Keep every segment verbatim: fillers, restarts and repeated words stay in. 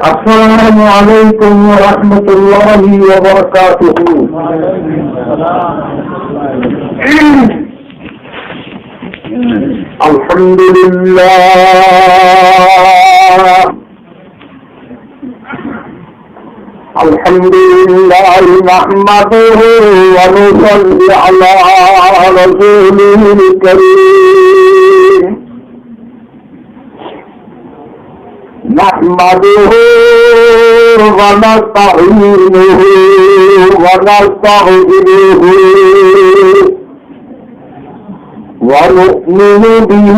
السلام عليكم ورحمة الله وبركاته. الحمد لله. الحمد لله نحمده ونصلي على رسوله الكريم. نحمده ونستعينه ونستغفره ونؤمن به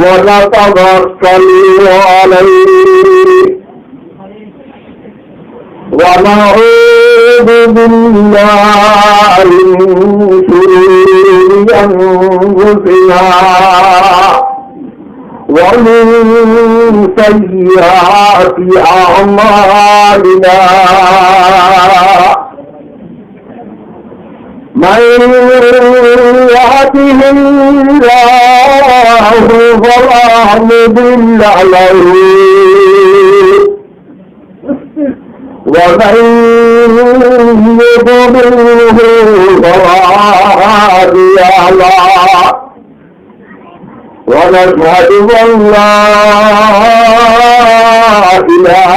ونتوكل عليه ونعوذ بالله من شرور أنفسنا ومن سيئات أعمالنا. من يهده الله فلا مضل له ومن يضلله فلا هادي له. ونشهد أن لا إله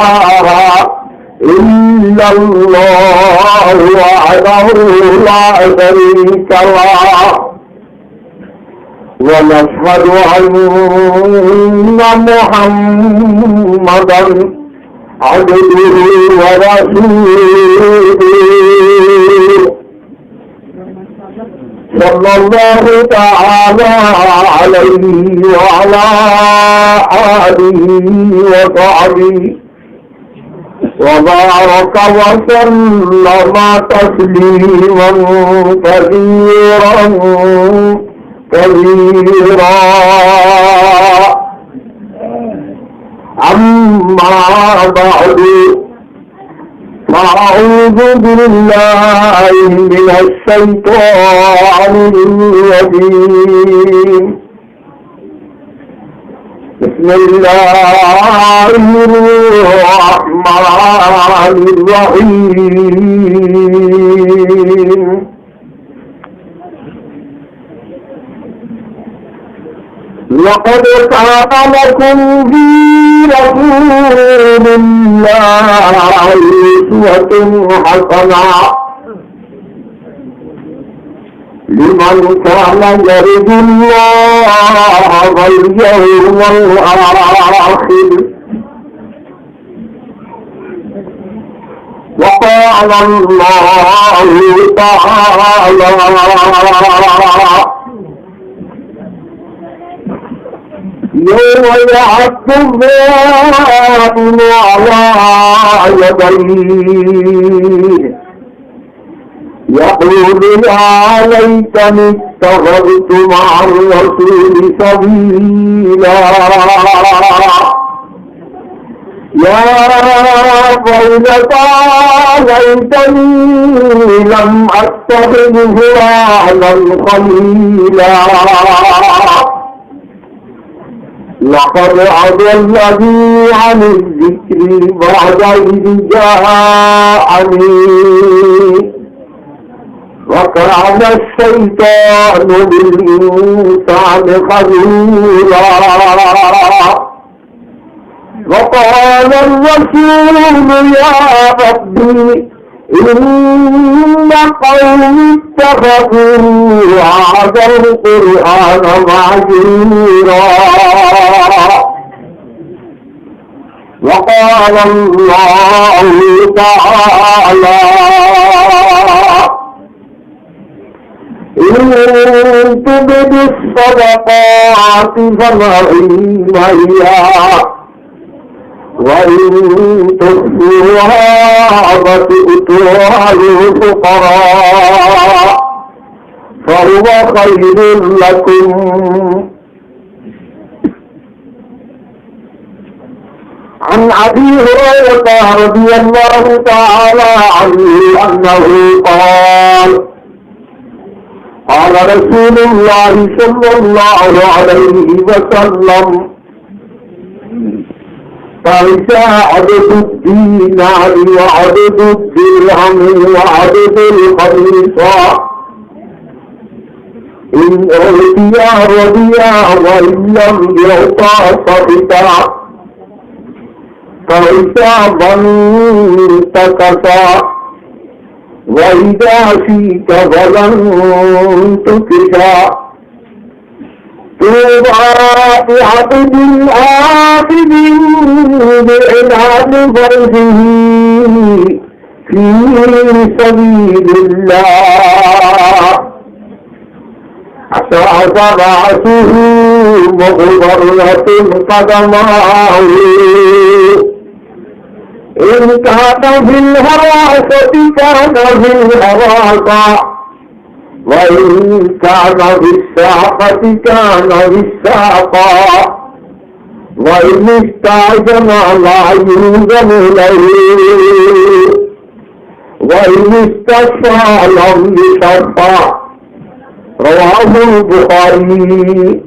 إلا الله وحده لا شريك له. ونشهد أن محمدا عبده ورسوله. صلى الله تعالى عليه وعلى آله وصحبه وبارك وسلم تسليما كثيرا كثيرا. أما بعد، فأعوذ بالله من الشيطان الرجيم. بسم الله الرحمن الرحيم. لقد كان لكم في رسول الله أسوة حسنة لمن كان يرجو الله واليوم الآخر وقال الله تعالى: يوم يعض الظالم على يديه يقول يا ليتني اتخذت مع الرسول سبيلا. يا ويلتى ليتني لم أتخذ فلانا خليلا. لقد أضلني عن الذكر بعد إذ جاءني وكان الشيطان للإنسان خذولا. وقال الرسول يا رب إن قومي اتخذوا هذا القرآن مهجورا. وقال الله تعالى إن تبدوا الصدقات فنعم هي وإن تخفوها وتؤتوها الفقراء فهو خير لكم. عن أبي هريرة رضي الله تعالى عنه أنه قال: قال رسول الله صلى الله عليه وسلم: فإذا عدد الدينار وعدد الدرهم وعدد الخميصة إن أعطي رضي وإن لم يعط سخط. فإذا من انتكس وإذا شيك فلن تكس. طوبى لعبد آخذ بعنان فرسه في سبيل الله. أشعث رأسه مغبرة قدماه. إن كان في الحراسة كان في الحراسة، وإن كان في الساقة كان في الساقة، وإن استأذن لا يؤذن له، وإن استشفع لم يشفع. رواه البخاري.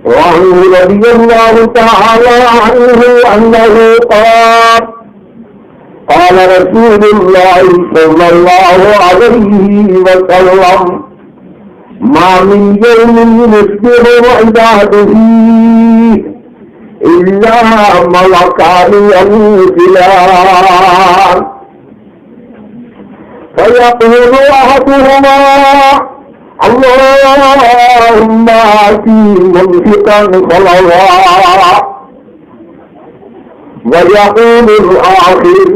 وعنه رضي الله تعالى عنه أنه قال: قال رسول الله صلى الله عليه وسلم: ما من يوم يصبح العباد فيه إلا ملكان ينزلان، فيقول أحدهما: اللهم آت منفقا خلفا، ويقول الآخر: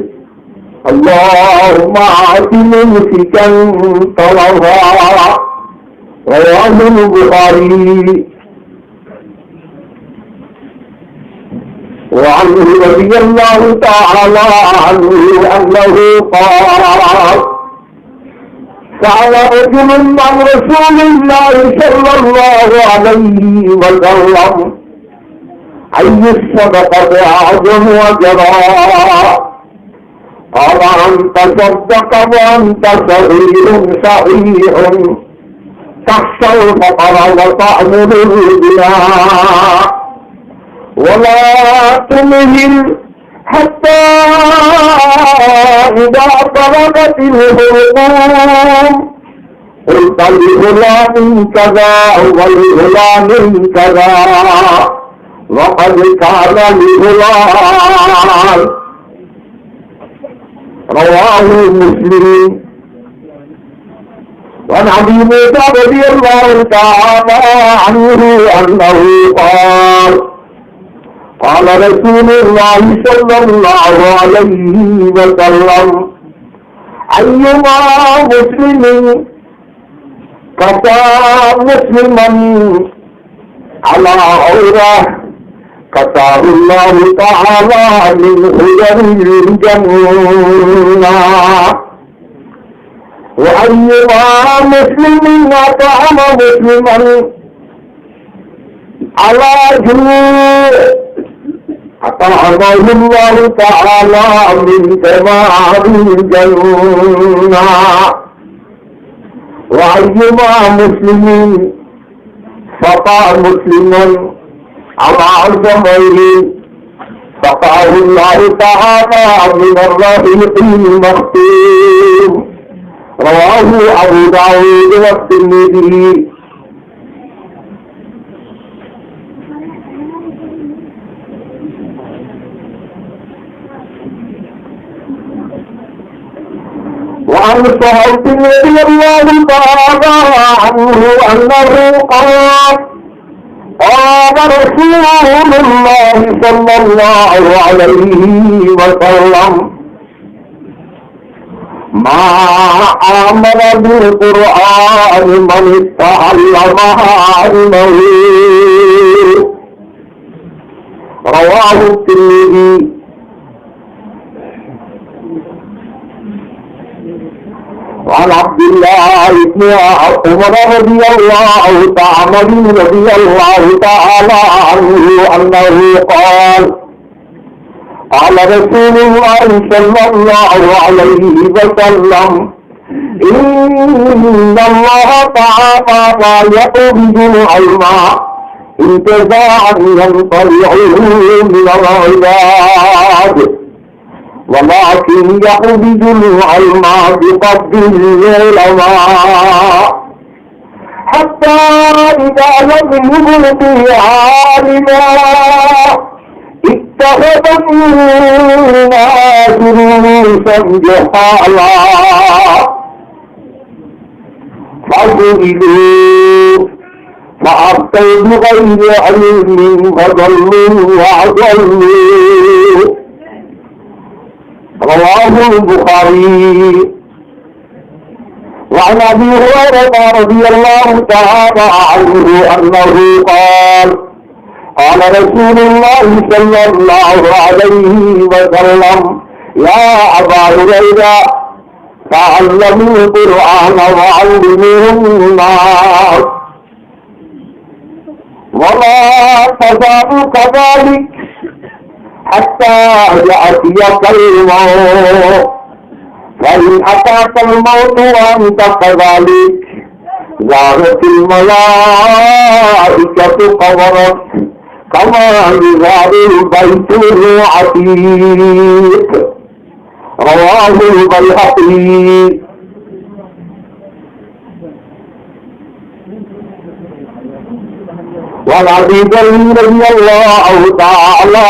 اللهم آت ممسكا تلفا. رواه البخاري. وعنه رضي الله تعالى عنه أنه قال: سأل رجل عن رسول الله صلى الله عليه وسلم: أي الصدقة أعظم أجرا؟ قال: أن تصدق وأنت صحيح صحيح، تخشى الفقر وتأمر بالغنى، ولا تمهل حتى إذا بلغت الحلقوم قلت لفلان كذا ولفلان كذا وقد كان لفلان. رواه مسلم. وعن أبي موسى رضي الله تعالى عنه أنه قال: قال رسول الله صلى الله عليه وسلم: أيما مسلم كسا مسلما على عورة كساه الله تعالى من حلل الجنة. وأيما مسلم أطعم مسلما على جوع أطعمه الله تعالى من ثمار الجنة. وأيما مسلم سقى مسلما على ظمأ سقاه الله تعالى من الرحيق المختوم. رواه أبو داود والترمذي. وعن سهل رضي الله تعالى عنه أنه قال: قال رسول الله صلى الله عليه وسلم: ما آمن بالقرآن من استحل محارمه. رواه الترمذي. وعن عبد الله بن عمر رضي الله تعالى، رضي الله تعالى عنه أنه قال: قال رسول الله صلى الله عليه وسلم: إن الله تعالى لا يقبض العلم انتزاعا ينتزعه من العباد، ولكن يقبض العلم بقبض العلماء، حتى إذا لم يبق عالما اتخذ الناس رؤوسا جهالا. فسئلوا فأفتوا بغير علم فضلوا وأضلوا. رواه البخاري. وعن أبي هريرة رضي الله تعالى عنه أنه قال: قال رسول الله صلى الله عليه وسلم: يا أبا هريرة، تعلموا القرآن وعلموه الناس، ولا تزال كذلك حتى يأتيك الموت، فإن أتاك الموت وأنت كذلك زارت الملائكة قبرك كما يزار البيت العتيق. رواه البيهقي. وعن أبي ذر رضي الله تعالى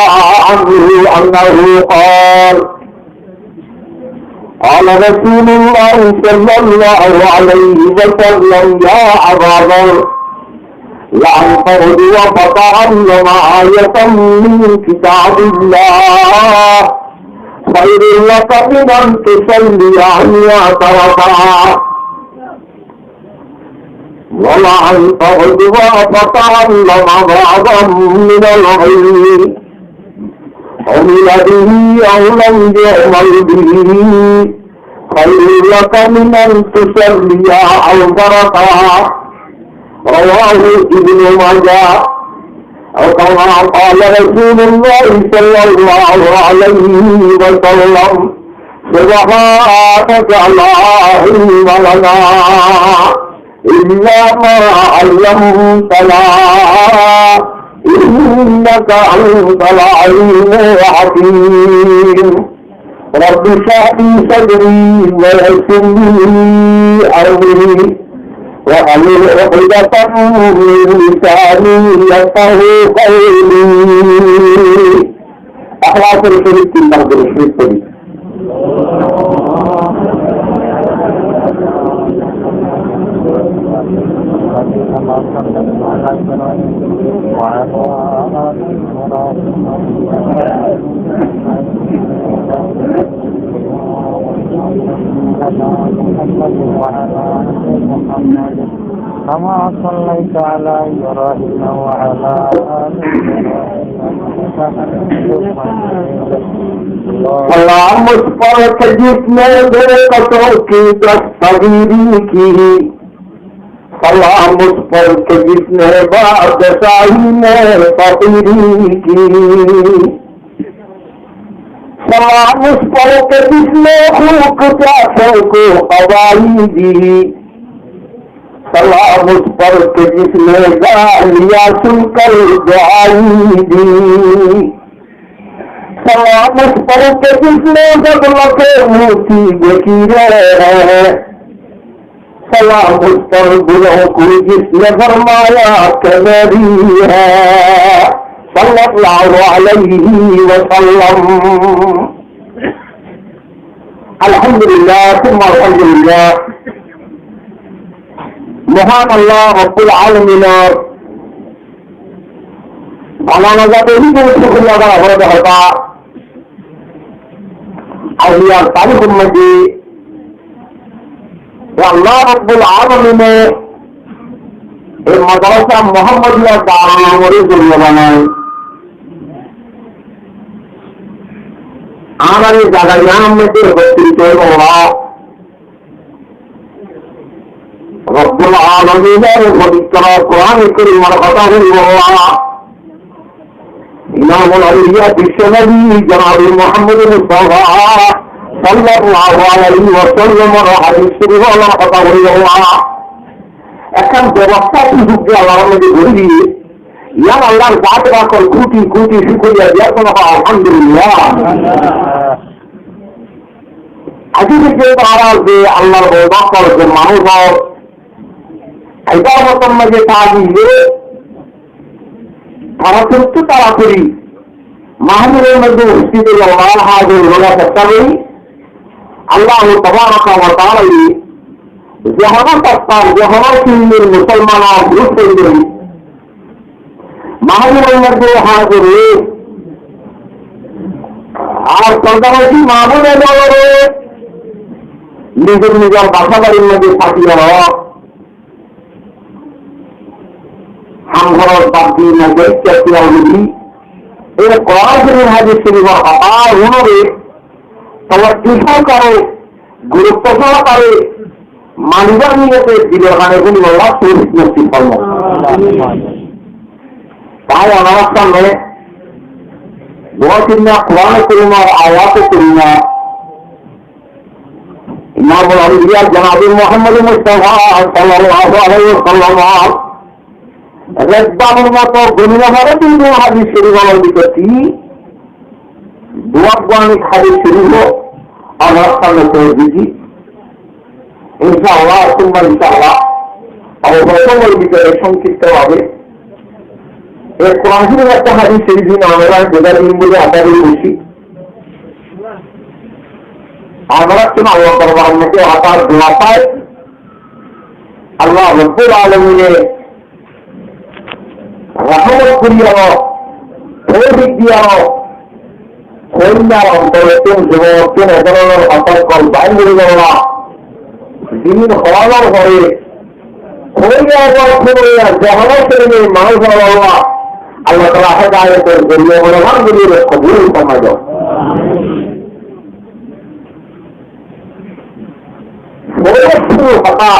عنه أنه قال: قال رسول الله صلى الله عليه وسلم: يا أبا ذر، لأن تغدو فتعلم آية من كتاب الله خير لك من أن تصلي مائة ركعة، ولأن تغدو فتعلم بعضا من العلم عمل به أو لم يعمل به خير لك من أن تصلي ألف ركعة. رواه ابن ماجه. أو كما قال رسول الله صلى الله عليه وسلم: سبحانك لا علم لنا إلا ما علمتنا إنك أنت العليم الحكيم. رب اشرح لي صدري ويسر لي أمري واحلل عقدة من لساني يفقهوا قولي. Ikhlas or sóhit tinbar durud sórif fori. كما صليت على إبراهيم وعلى آل إبراهيم إنك حميد مجيد. سلام اس پر کہ جس نے بے کسوں کی دستگیری کی، سلام اس پر کہ جس نے بادشاہی میں فقیری کی۔ سلام اس پر کہ جس نے خوب پیاسوں کو خبری دی۔ سلام اس پر کہ جس نے گالیاں سن کر دعائی دی۔ سلام اس پر کہ جس نے بدلوں کے منہ کی بکیرے ہیں۔ سلام اس پر بروں کو جس نے فرمایا کہ میری ہے۔ صلی اللہ علیہ وسلم۔ الحمدللہ ثم الحمدللہ۔ Mohán Allah Rabbul Alamin or banana zate híkmot cúkuriya adá gorá de hotá. Aijjar tarikh or maze Allah Rabbul Alamin e ei madrasa Muhammadiya Darul Ulum ore zoriya banai. Añárar ei zaga yián or maze upostiṭ óiye Allah Rabbul Alamin or fobitro Kuran Korim or hotá hoibo Allah. Imamul Anbiya biswo nabi Janabe Muhammad Mustafa sallallahu alaihi wasallam or hadis shorif or hotá hoibo Allah. Ekkán bebosta suzug de Allah r maze gori diye. Yián Allar zat pakor koti koti cúkuriya diyar kono alhamdulillah. Aijja foijjonto añára ze Allar banda ókkol, ze manúc ókkol, ibadot or maze táki de, tará cúruttu tará cúri mahfil or maze uposthit ói Allah házir óibar cesta gorí. Allah tabaraka wa taala ye ze hono tobkar, ze hono sómnir musolman or group ókkol mahfil or maze házir ói, ar sodorbazi mahfil or maze nizor nizor basa barir maze táki de, ham goron bad di, na goron ki goron, e Kuran Córif, hadis Córif or hotá fúnore, tawajju sohokare, gurutto sohokare manibar niyote dilor hane fúnibolla toufik nosib formo. Bái, onorar samne dui tin Kuran Córif or ayat karima, Imamul Anbiya Janabe Muhammad Mustafa sallallahu alaihi wasallam or red babor moto goni no fare, kintu hadis Córif or bútore dui goni hadis Córif onorar samne pes goijjí. Inshallah, summa inshallah, añára fottí somor bútore songkipto bhabe e Kuran Córif ar hadis Córif onorar buzai dim buli aca gorí boicí. Añára tún Allar dorbar or maze hotá dua sai, Allah Rabbul Alamine rahmot gorí diyó, toufik diyó, hoilar ontor tún, zubon tún e dóronor hotá ókkol bair gorí diyó. Din horar fore hoilar ontor tún, zehón tún manúc ókkol Allah taala hedayot or zoriya bana, Allah kobul formai. Fottí hotá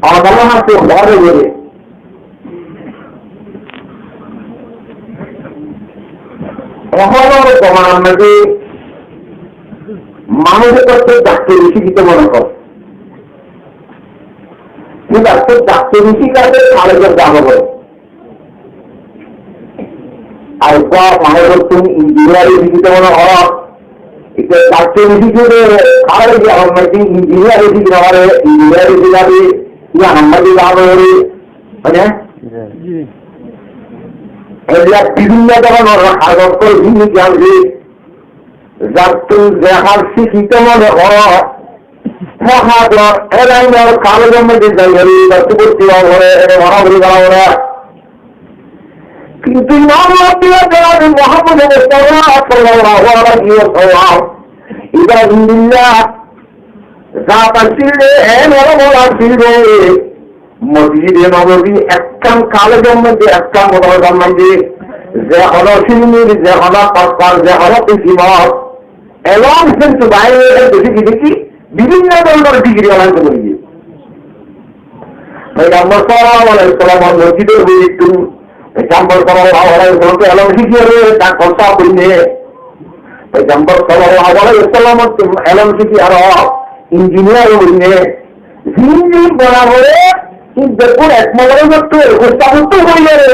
añára hotá hoiye de. Ehón or zomanar maze manúc ókkol daktori cíkito mone gore. Cíkito daktori cíkito kare zaba gore. Ar ba manúc ókkol injiniyar cíkito mone gore. Ita daktori cíkito kare zaba gore, injiniyar cíkito mone gore, injiniyar cíkito mone gore. Mane? Ji. Eilla bibinno dóronor hagos ókkol híni jane, zattún ze ham cíkito mone gore, hé ham e lainor kolej or maze zai gele, zattún bhorti ói gele, ene mone gori gora gora. Kintu Imam Anbiya Janabe Muhammad Mustafa sallallahu alaihi wasallam, iba indillah, zat asíl de, en elom asíl de, Mosjide Nobowi ekkán kolej or maze, ekkán madrasar maze, ze hono ilmor, ze hono tobkar, ze hono kisimor elom kintu baire beci beci bibinno dóronor digiri elom gorí diye. Foigambor sallallahu alaihi wasallam or mosjidor bútore, Foigambor sallallahu alaihi wasallam elom cíkiyore daktor sáb óiye. Foigambor sallallahu alaihi wasallam elom cíkiyore injiniyar óiye. Zin zin bana gore, in dekon ek madrasar to ek ustad to óiye re.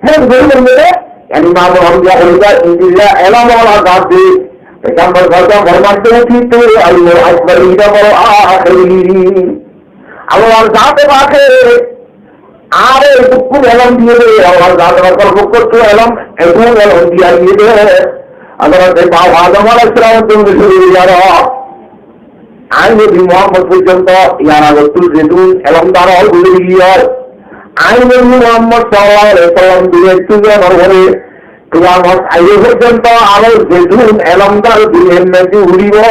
Hé, óiye re. Yani Imam Anbiya óiye, indillah elom wala zat de. Foigambor sallallahu alaihi wasallam formaiye, "Utitul ilmul akbar min al akhirin." Allar zate pake Añáre etukkún elom diye de, Allar zat pake etukkún elom, etukkún elom diye de. Hazrat Imam Adam alaihissalam tún cúru gorí diyé. Añí Nobi Muhammod foijjonto yar agottú zetún elomdar ói guzori giyé, añí Nobi Muhammod sallallahu alaihi wasallam duniyaittú ziyar fore Kiyamot aiyé foijjonto aró zetún elomdar duniyar maze uçíbo,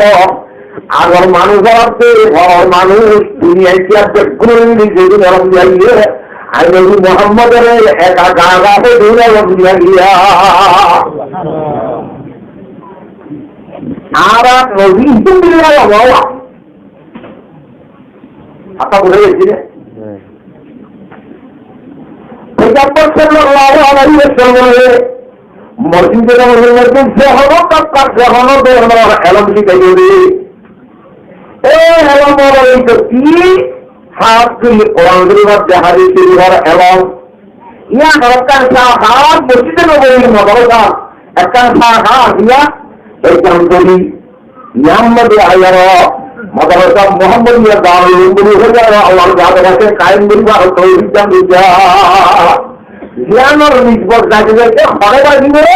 agor manúic ókkol, foror manúic, duniyait beggún zetún elom diye, añí Nobi Muhammodore eka eka zetún elom diye. Añára Nobi Ibrahim Hotá buzá giyé né? Foigambor sallallahu alaihi wasallam e Mosjide Nobowir maze ze hono tobkar, ze hono dóronor elom cíkaiye de. E elom ókkol ki? Hás gorí Kuran Córif ar hadis Córif or elom. Yián ekkán sáhar Mosjide Nobowir modorosa, ekkán sáhar yián, ekkán goli, yián mazé aiyóre modorosa Muhammadiya Darul Ulum buli hoiyóre Allar zate kaim goribar toufiq dan diyé. Yiánor nisbot zaite zaite hore bazi gore,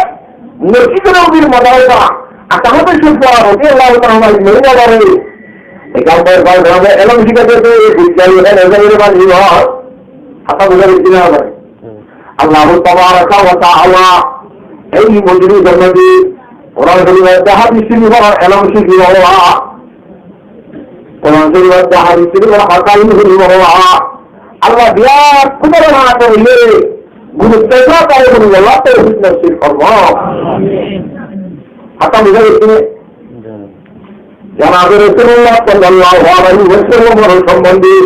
Mosjide Nobowir modorosa, Asama Yusuf Radiyallahu ta'ala anhu, Mosjide Nobowir modorosa, elom cíkaito, elom cíkaito, elom cíkaito. Allah tabaraka wa ta'ala ei mojlisor mazé Kuran Córif ar hadis Córif ar elom cíkibólla, Kuran Córif ar hadis Córif ar hotá cúnibólla Allah birak kúdorot ato goijjé, gurutto sóhokare cúnibólla toufik nosib formo. Hotá buzá giyé né? Janabe Rasulullah sallallahu alaihi wasallam or sombondé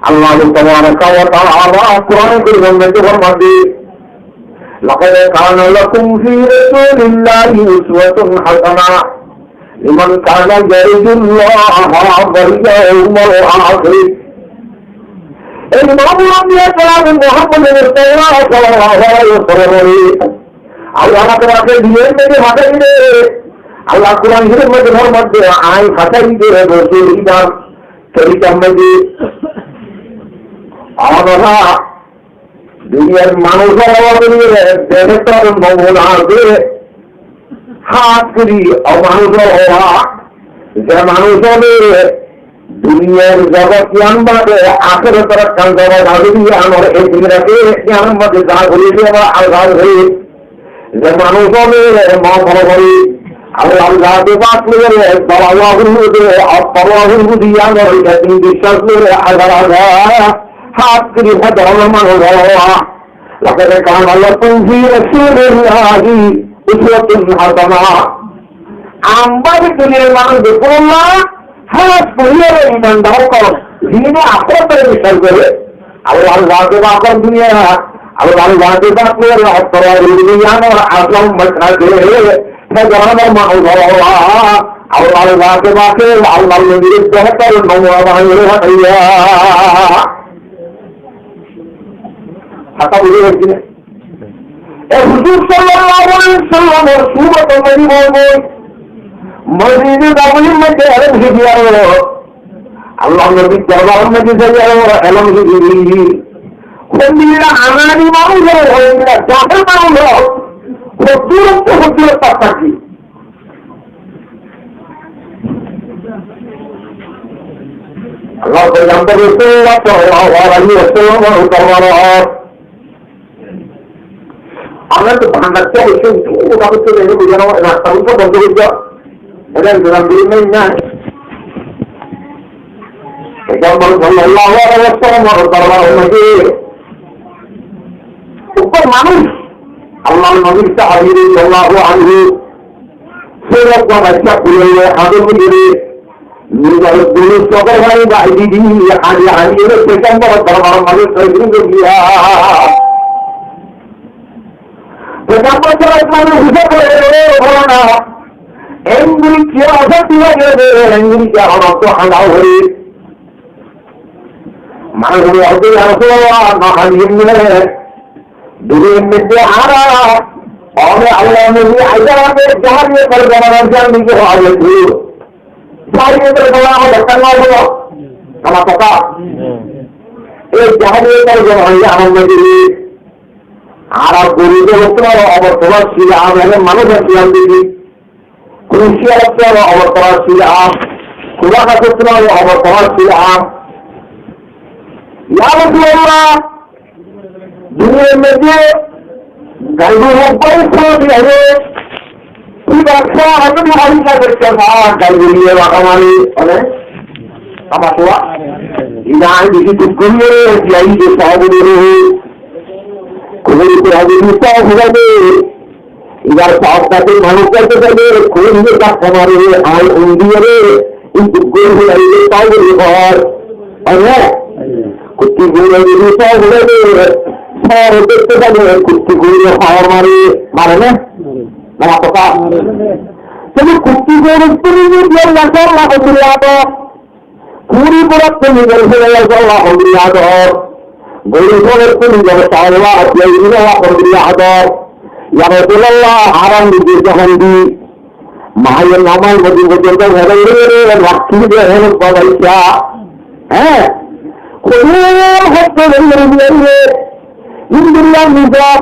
Allah tabaraka wa ta'ala Kuran Córif or mazé formaiye, لقد كان لكم في رسول الله أسوة حسنة لمن كان يرجو الله واليوم الآخر. Ei Muhammad Mustafa sallallahu alaihi wasallam, Allah taala duniyar mazé fataiye, Allah Kuran Córif or mazé formaiye, añí fataiyi Rosul ibá, kiyólla mazé, onora duniyar manúc ókkol or behétor nomuna asé, hás gorí ó manúc ókkol, ze manúc ókkole duniyar zogot yián bade ahérator ekkán zogot asé de yiánor etikat asé, yián bade za gorí de abar alga asé. Ze manúc ókkole mot fore fore Allar zate pak loi bala wá gorí de, abar wá gorí de, yiánor etikat biccác loi alga alga, hás gorí hé dóronor manúc ókkol. لقد كان لكم في رسول الله أسوة حسنة. Añára duniyar manúc ókkol, hás gorí imandar ókkol, zine ahérator biccác goré, Allar zate pak duniyar, Allar zate pak loi, Allar zate pak loi, yiánor asol matlab hé dóronor manúc ókkol, Allar zate pak, Allar nobir behétor nomuna banaiye fataiye. Hotá buzá giyé né? E huzur sallallahu alaihi wasallam or suhbot or mazé boi boi Mosjide Nobowir mazé elom cíkiyaré, Allar nobir dorbar or mazé zaiyaré elom cíkiyaré. Hondilla anani manúc ókkol, hondilla jahil manúc ókkol, huzur to huzur to taki. Allar Paigambar Rasulullah sallallahu alaihi wasallam or dorbar ot Añára to bándar to óiye, kintu óta hoito de, buzá no, rasta uta bondo ói za. Ede intezam gorí nai na. Paigambar sallallahu alaihi wasallam or dorbar or mazé uggwá manúc, Allar nobi sahabi radiyallahu anhu, se uggwá bacca kule loi hador bútore Nizor dulor sokor fani baái di di, hañdi hañdi ere Paigambar or dorbar or mazé tofik goijjé. Paigambar sallallahu alaihi wasallam e huzur bole, "Bolo na, enguri kiyá ocanti lage de, enguri kiyá onotto handa óiye?" Manúc bole, "Ya Rasulullah, no hañdi emne, duli emne de ara, one Allah nobi aijja amare jahiliyator zamanar jan dike hoiye de." Jahiliyator zamanar hotá no bolo. Amar hotá. E jahiliyator zamanar amar maze Arab goru de hotá no, abar tomar sila amar manúc aslam diki. Kurusiya hotá no, abar tomar sila. Kuba hotá no, abar tomar sila. Ya Rasulullah, duniyar maze gaibo hotá bari fúra diye. Ki basa, ami bari ka dekte sa, gaibo diye baka mani, mane, ama tuwa. Ina ai bisi tuk goriye, diya ide sa goriye. Kobor kora ide sa goriye. Ibar saaf kate manúc jaite pare, kobor ide dhakka mare, ai undi re, kintu gori re, ai re, tau gori re, hor. Hor na? Kutti gori re, tau gori re, hor dekte pare, kutti gori re, hor mare, mare na? Na, mare na. Tole kutti gori re, tumi je diya, Allah, Allah, Allah, Allah. Kuri gori re, tumi je diya, Allah, Allah, Allah. Gorí félaiye, nizor sawalla, biyain ore, alhamdulillah, hador. Ya Rasulullah, añára nizor zahandi. Maye namaz modi foijjonto félai diyóre, rakí de hén babaisa. Hé? Hono hotto gori gori diyóre. Indiriya nizor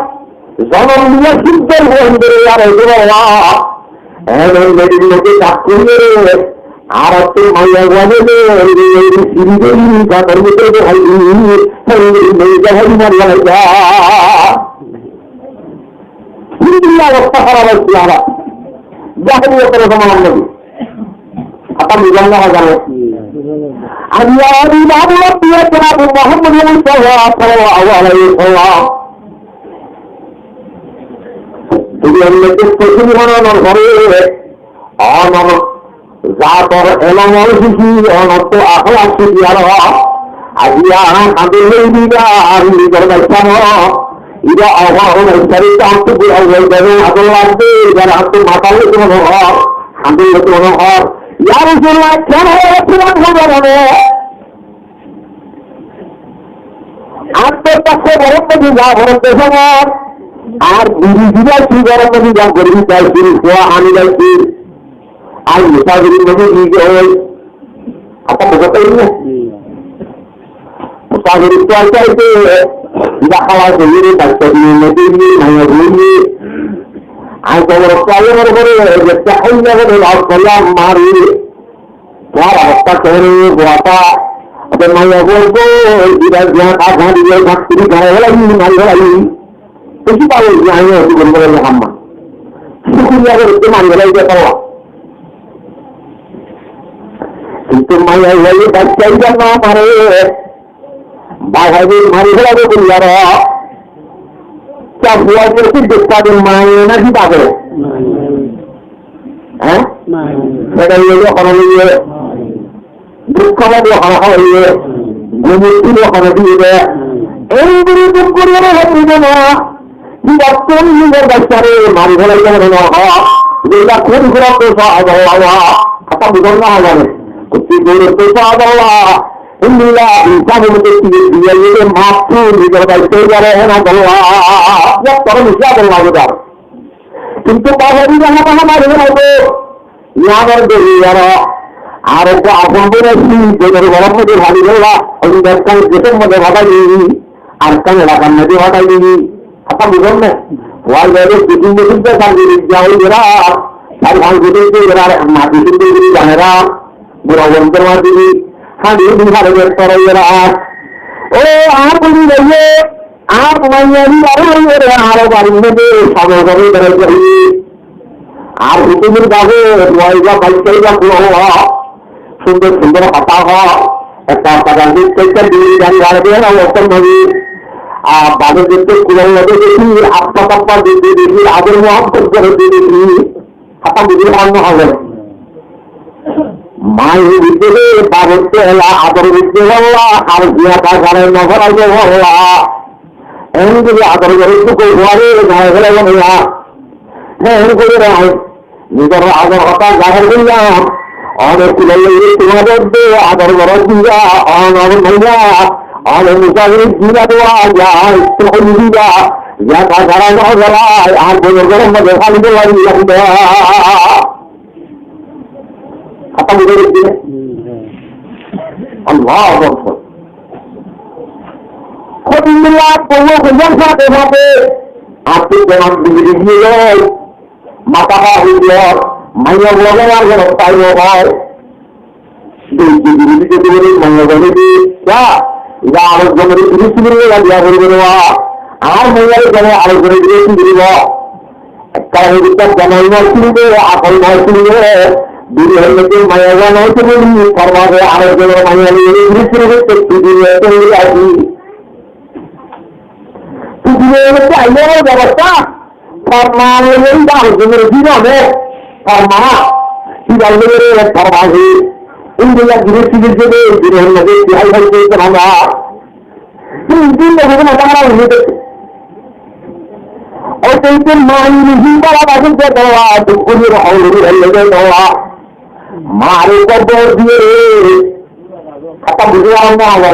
zonom diya siddhor fuaindore, ya Rasulullah. Ehón medir moddhe tak gorí re, ar ekটু maiya fuain de, siri de, gador bútore de háiye, háiye, háiye, háiye, mari félaiye. Indiriya obostá hóraf óiye, añára. Jahiliyot or zomana modi. Apni buzón na zane. Añára Imam Rabbi Janabe Muhammad Mustafa sallallahu alaihi wasallam. Tui añáre kessú hono nor fore, onor zator elom ol cíki, onor to akhlak cíki ar. Aijja añára hádor loi diba, ar nizor baiccá no. Iba abar o baiccá re to añáttu bura hoi zaibo, hádor lagbe, ibar añáttu matá loi to mone hor, hádor loi to mone hor. Ya Rasulullah, kiyá hoi, kiyá hoi zaibo? Ar to ekta gorom modi za, gorom de samar. Ar biri biri ki gorom modi za, gorom de asé, fua ani de asé. Ar musafir modi ki hoi? Apni buzón na? Musafir to asé, iba halas óiye, baiccá diye, modi diye, maiya diye. Ar to gorom de asé, gorom de, jette háiye, gorom de, assalam mari. Tuáñr obostá kemon óibo, buata? Abe maiya bol bo, ira ziyan ar hadi ziyan fakturi kare hela ini, mari hela ini. Beci bála óiye, añí ótu gori gori hamma. Cukuriya gori te mari hela ini Allah. Kintu maiya óile baiccá iba no mare. Bái háibe mari félaibo buli ar. Kiyá fua de ki dekta de, maye naki bafe? Hé? Maye. Bái óile hono loiye. Duk óile hono hono loiye. Gum uthile hono diye de. Ei gori duk gori ar hono diye na. Ki dekta nizor baiccáre mari félaibo mone no hoy. Zeita kun guror dosa Allah. Hotá buzón na zane. Kutti guror dosa Allah. Indilla insaf or moddhe diye diye maf gori nizor baiccá re hena dolla. Ya toro nisa dolla gudar. Kintu bafori hena hena mari félaibo. Yar dori yar. Ar ekta afon boi asé, zenor gorór moddhe fani dolla. Oin dekkan desor moddhe fadai dili. Ar ekkan elakar moddhe fadai dili. Hotá buzón na? Wai gare dui tin bosór de sangiri ja ói gera. Sari fañs bosór de gera, mati sindi gori janera. Bura bondor mati di, hadi di hare de toro gera. O, añár buli baiye, añár maiya di baro gera, añár bari moddhe sabol gori berai gori. Ar hukumor babe, wai ba baiccá iba kulo. Sundor sundor hotá hoó, ekta hotá buli, ekta buli gari gari de na, o to nabi. Ar bade jete kulor lage deki, appa tappa deki deki, ador muhabbot gore deki. Hotá buzí félaibo no hoile. Maiya buli de, babotte ela, ador buli de holla, ar ziya ta gare no horai de holla. En gori ador gore to koi hoile, gare hoile no ya. Hé, en gori rai. Nizor ador hotá zahir goillám. One kulole tuáñre de ador goror diya, one maiya, one musafir diya dua, ya, to diya, ya, ta zara no zara, ar bozorgor moddhe fali dolla diya. Hotá buzí geiye? Allahu Akbar. Kothin dilla, bolu, kothin sate sate, ar to deman buzí geiye. Mata fa hoiye, maiya bole ar hono tai no hoy. Dui, dui, dui, dui, dui, dui, maiya bole di, ya, ya, ar ek zonore dui, dui, dui, dui, ya, ya, bole, bole, wa. Ar maiya bole ar ek zonore dui, dui, dui, dui, wa. Ekkán hoiye, jamai no sinibo, akol no sinibo, duniyair moddhe maiya no sinibo, tar bade ar ek zonore maiya bole dui, dui, dui, dui, dui, dui, dui, dui, dui, dui, dui, Purthibir moddhe aiyóre bebosta, forman loi ba hojjor dine forman, kibar loi forman hi, India giri sigi sigi, giri hon lage, ki hal hal hoiye na. Tin din lage na, tara hon lage. Oi tin din mani ni hindara lage de dola, dukuni ro hon lage, hon lage dola. Mare kobor diye re. Hotá buzí félaibo no hoile.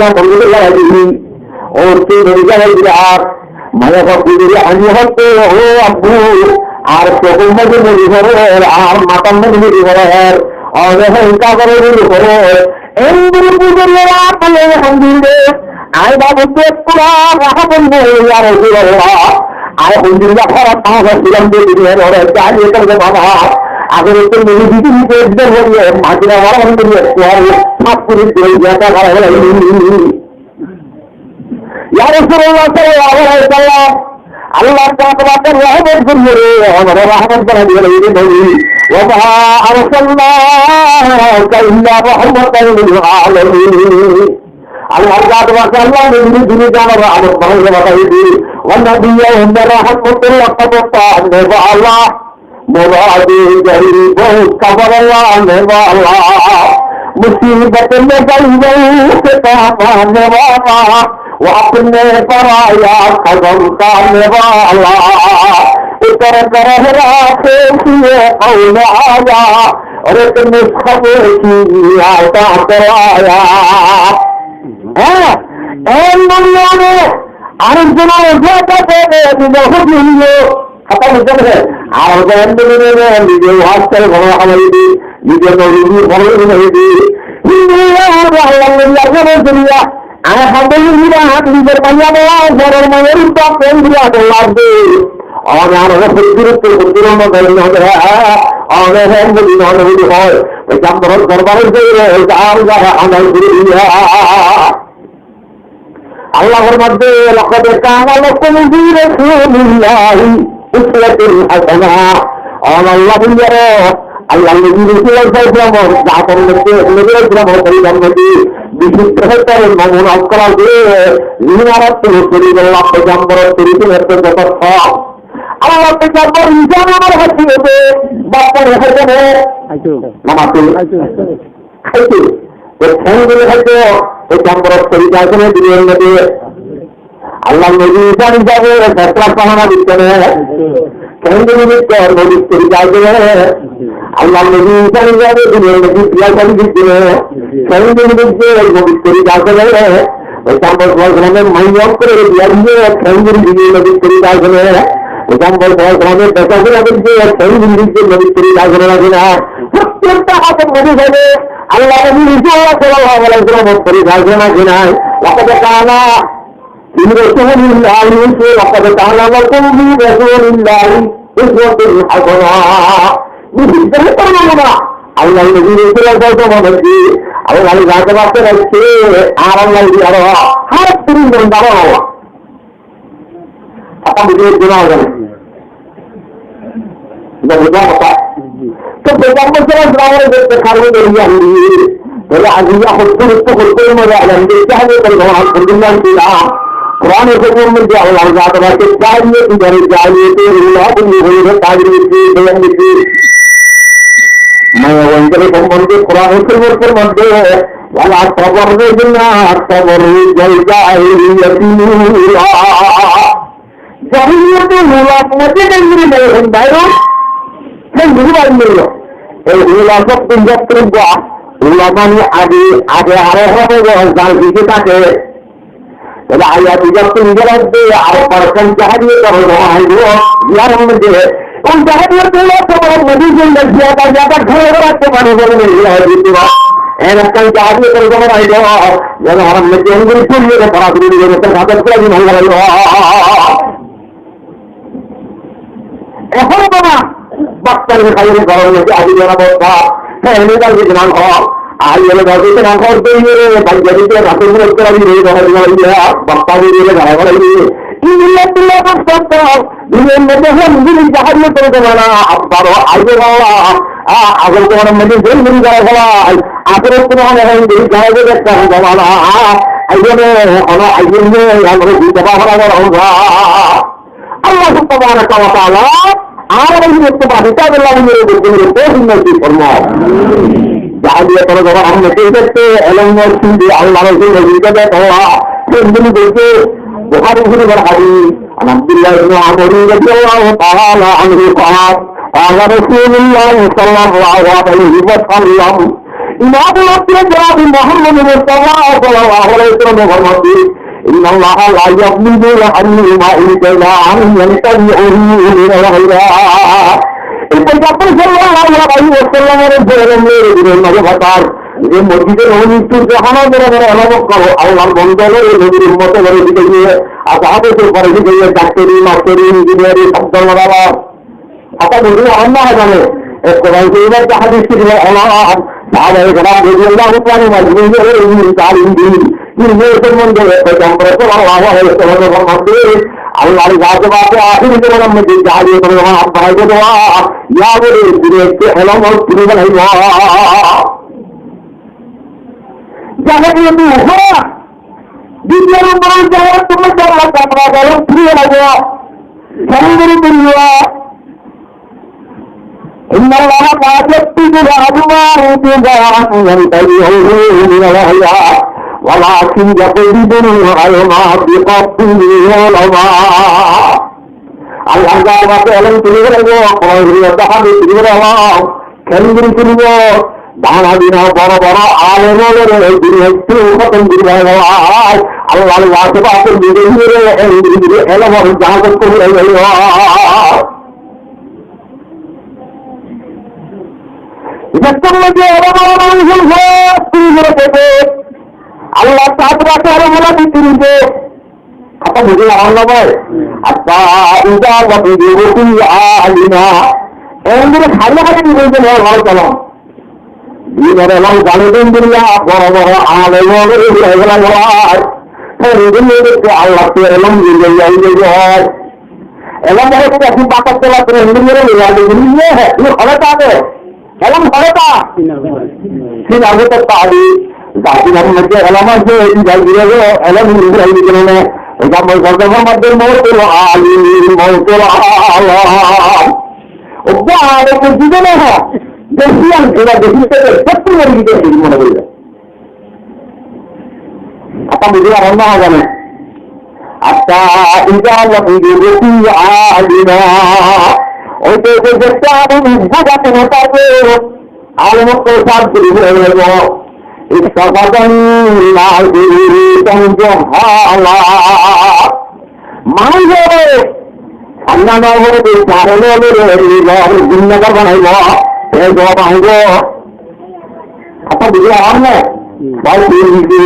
Aisha, "Bondú, yá Rabbi, ór ki nori zai giyé ar." Maiyafuwa buzí, "Ani hoó de, ó abbu, ar sókur maze nori forer, ar matar maze nori forer, ar hengá gore nori forer." Endilla buzí ar bole, "Alhamdulillah, añí bábir de ekku rahat óiye, ya Rasulullah. Añí alhamdulillah, horat añár silam de duniya ore, jahiliyot or zamana, ager ekku nori bidi bidi ekdom hoiye, Madina wala hoiye, ekku ar saf kori diye, ya ta kara hoiye." Ya Rasulullah sallallahu alaihi wasallam, Allah taala rahmat goijjé, onore rahmat banai diye, ore Nobi. "Wa ma arsalnaka illa rahmatan lil alamin." Allah taala, Allah Nobi re duniya rahmat banai diye, "Wa nabiyyan rahmatan lil alamin." Murad jari bout kabar Allah, Allah. Musibot mein jai bout kabar Allah. Wo apne paraya kadam ka nibhala. Utar kar rakhe siye kaun aya. Aur ek nuskha mein ki aata karaya. Há, en duniyai mein ar ek zon or ziyada pele nizor hukm diye. Hotá buzhón né? Ar añára endilla nizor wasta gola halai di, nizor nobi follow gori di. Hintu Allah Nobi ar zoriya, añára hotá buzhón né, nizor maiya baba, gorer maiya baba, endilla golla de. Añára hotá buzhón né, buzhón né, añára hotá buzhón né, buzhón né. Oi jamboror dorbar ot zaire, oi jamboror dorbar ot zaire. Allah formar de, "لقد كان لكم في رسول الله أسوة حسنة." Ó Allah, Allah Nobi Rasul sallallahu alaihi wasallam, zat or modde, Nobi Rasul sallallahu alaihi wasallam modde, beci behtor nomuna ókkol asé, zinara tulu tuli Allah peygamber or turikin ekdom jothotto. Allah peygamber insan amar hásiyot, bap or hásiyot, aito. Namaz pori. Aito. Khaito. Te kengori khaito? Te jamboror torika asé né duniyar modde? Allah Nobi insan hísabe fesla sahana ditte né? Kengori ditte? Nobir torika asé né? Allah Nobi insan hísabe duniyar modde biya shadi ditte né? Kengori ditte? Nobir torika asé né? Peygamber sallallahu alaihi wasallam e maiya ókkol ore biya diye, kengori diye, nobir torika asé né? Peygamber sallallahu alaihi wasallam e beka gora diye, kengori diye, nobir torika asé né, asé né? Prottekta hotá buzhón né, Allah Nobi Rasul sallallahu alaihi wasallam or torika asé né, asé né? لقد كان في رسول الله أسوة، لقد كان لكم في رسول الله أسوة حسنة. Beci behtor nomuna. Allah Nobi Rasul sallallahu alaihi wasallam, Allah zat e báfe raikhe, ar Allah diye aro, har tiri nondar Allah. Hotá buzhón né? Buzhón né? Hotá buzhón né? To peygamber sallallahu alaihi wasallam e dekhe karone doriya hori. Bole aijja hottur, hottur, hottur mane alam de jahiliyot e zaman alhamdulillah diya. Kuran e Karim or modde Allah zat e báfe jahiliyot e, jahiliyot e ula buli hoi hoi tabir diyé, boyan diyé. Maiya boin ore sombondhe Kuran e Karim or modde, "ولا تبرجن تبرج الجاهلية الأولى." Jahiliyot e ula modde kengori maiya boin bairor, kengori bairor. Ei ula sob din jattu ba, ula mane age, age aro hobo go, jal dike take. Tóile aiyá dui bar tin bar de, ar bar ekkán jihadi torjoma aibo, ziyar modde. Oi jihadi torjoma aibo, modde ziyar, ziyar, ziyar, ziyar, ziyar, ziyar, ziyar, ziyar, ekkán jihadi torjoma aibo, ziyar modde enguri kuri, ziyar modde enguri kuri. Ehón baba, baftáni háiye gorom modde adi gora bafta. Hé, ene dal gidi nan hó. Ai ene dal gidi nan hó, dóri re, bajja dite, rate gura gura gidi re, gora gura gidi re, bafta gidi re, gora gura gidi re. Illa billah bafta. Duniyar modde hon gidi jihadi torjoma na, abbaro aiye baba. A, agor gorom modde zen gidi gora gora. Akhirot to hon gidi gora gora torjoma na. Aiye ne, hon aiye ne, amra gidi gora gora. Allah subhanahu wa ta'ala amara ei bafta bafta bela amara ei bafta bela tawfik nasib formo. Jihadi torjoma aibo, elom nasib de Allah Rasul nasib de Allah. Bukhari Sharif or hadis. عن عبد الله بن عمرو رضي الله تعالى عنه قال: قال رسول الله صلى الله عليه وسلم: Imam Muhammad Mustafa sallallahu alaihi wasallam formaiye, إن الله لا يظلم الحليم إن كان ينتزعه من الغيرة. Ei Paigambar sallallahu alaihi wasallam or elom loi duniyar maze fatar, ze mosjid e Nabawi ttu jahana bore bore elom kore, Allahr banda loi, nobir ummot loi, sikhaiye, ashabe sufar sikhaiye, daktari, mastari, engineer, sab dhoron elom. Hotá buzí faron né? Ek Kuran Corif ar hadis Corif ar elom, sahaba keram radiyallahu ta'ala anhum ajmain, elom, talim din, ilmor sombonde Paigambar sallallahu alaihi wasallam formaiye, Allahr zate pake ahér zamanat maze jihadi elom baraibo, ya bole duniyat elom elom banaibo. Jihadi elom duniyar maze jihadi elom banaibo. Kengori banaibo? إن الله لا يظلم الحليم إن كان ينتزعه من الغيرة ولكن يظلم العلماء بقتل العلماء. Allahr zate pake elom tuli gori raibo, Kuran Corif ar hadis tuli gori raibo, kengori tuli gori raibo, dana dina boro boro alem lore duniyat ttu hótom gori raibo. Allahr zate pake nize nize elom or jihad gori raibo. Zettót maze elom or manúic ókkol tuli gori raibo, Allahr zate pake elom or tuli gori raibo. Hotá buzí faron né bái? حتى إذا لم يبق عالما. Elom hare hare nize nize elom. Dinor elom zane de duniya boro boro alem ókkol ói gelo. Tóile duniyat Allah elom diye, elom diye. Elom óile ki bátor tola tuli niye, niye, niye, niye, niye, Elom hoóde, sinar bútore tali, zatin or maze elom asé, zatin or elom asé, elom asé, elom asé. Oi zamanat maze formaiye, موت العالم موت العالم. Ó bá, ó buzí na, beci an, ora beci, beci mori giyé, beci mori giyé. Hotá buzí faron né, zane? حتى إذا لم يبق عالما. Ói to, ói to, zettót alim uggwá baki no tákbo, alem ókkol sab gori félaibo. اتخذ الناس رءوسا جهالا. Manúic ókkole, Allah no bole, nizor gunnagar banaibo, e jawab aibo. Hotá buzí faron né? Bái, tin din,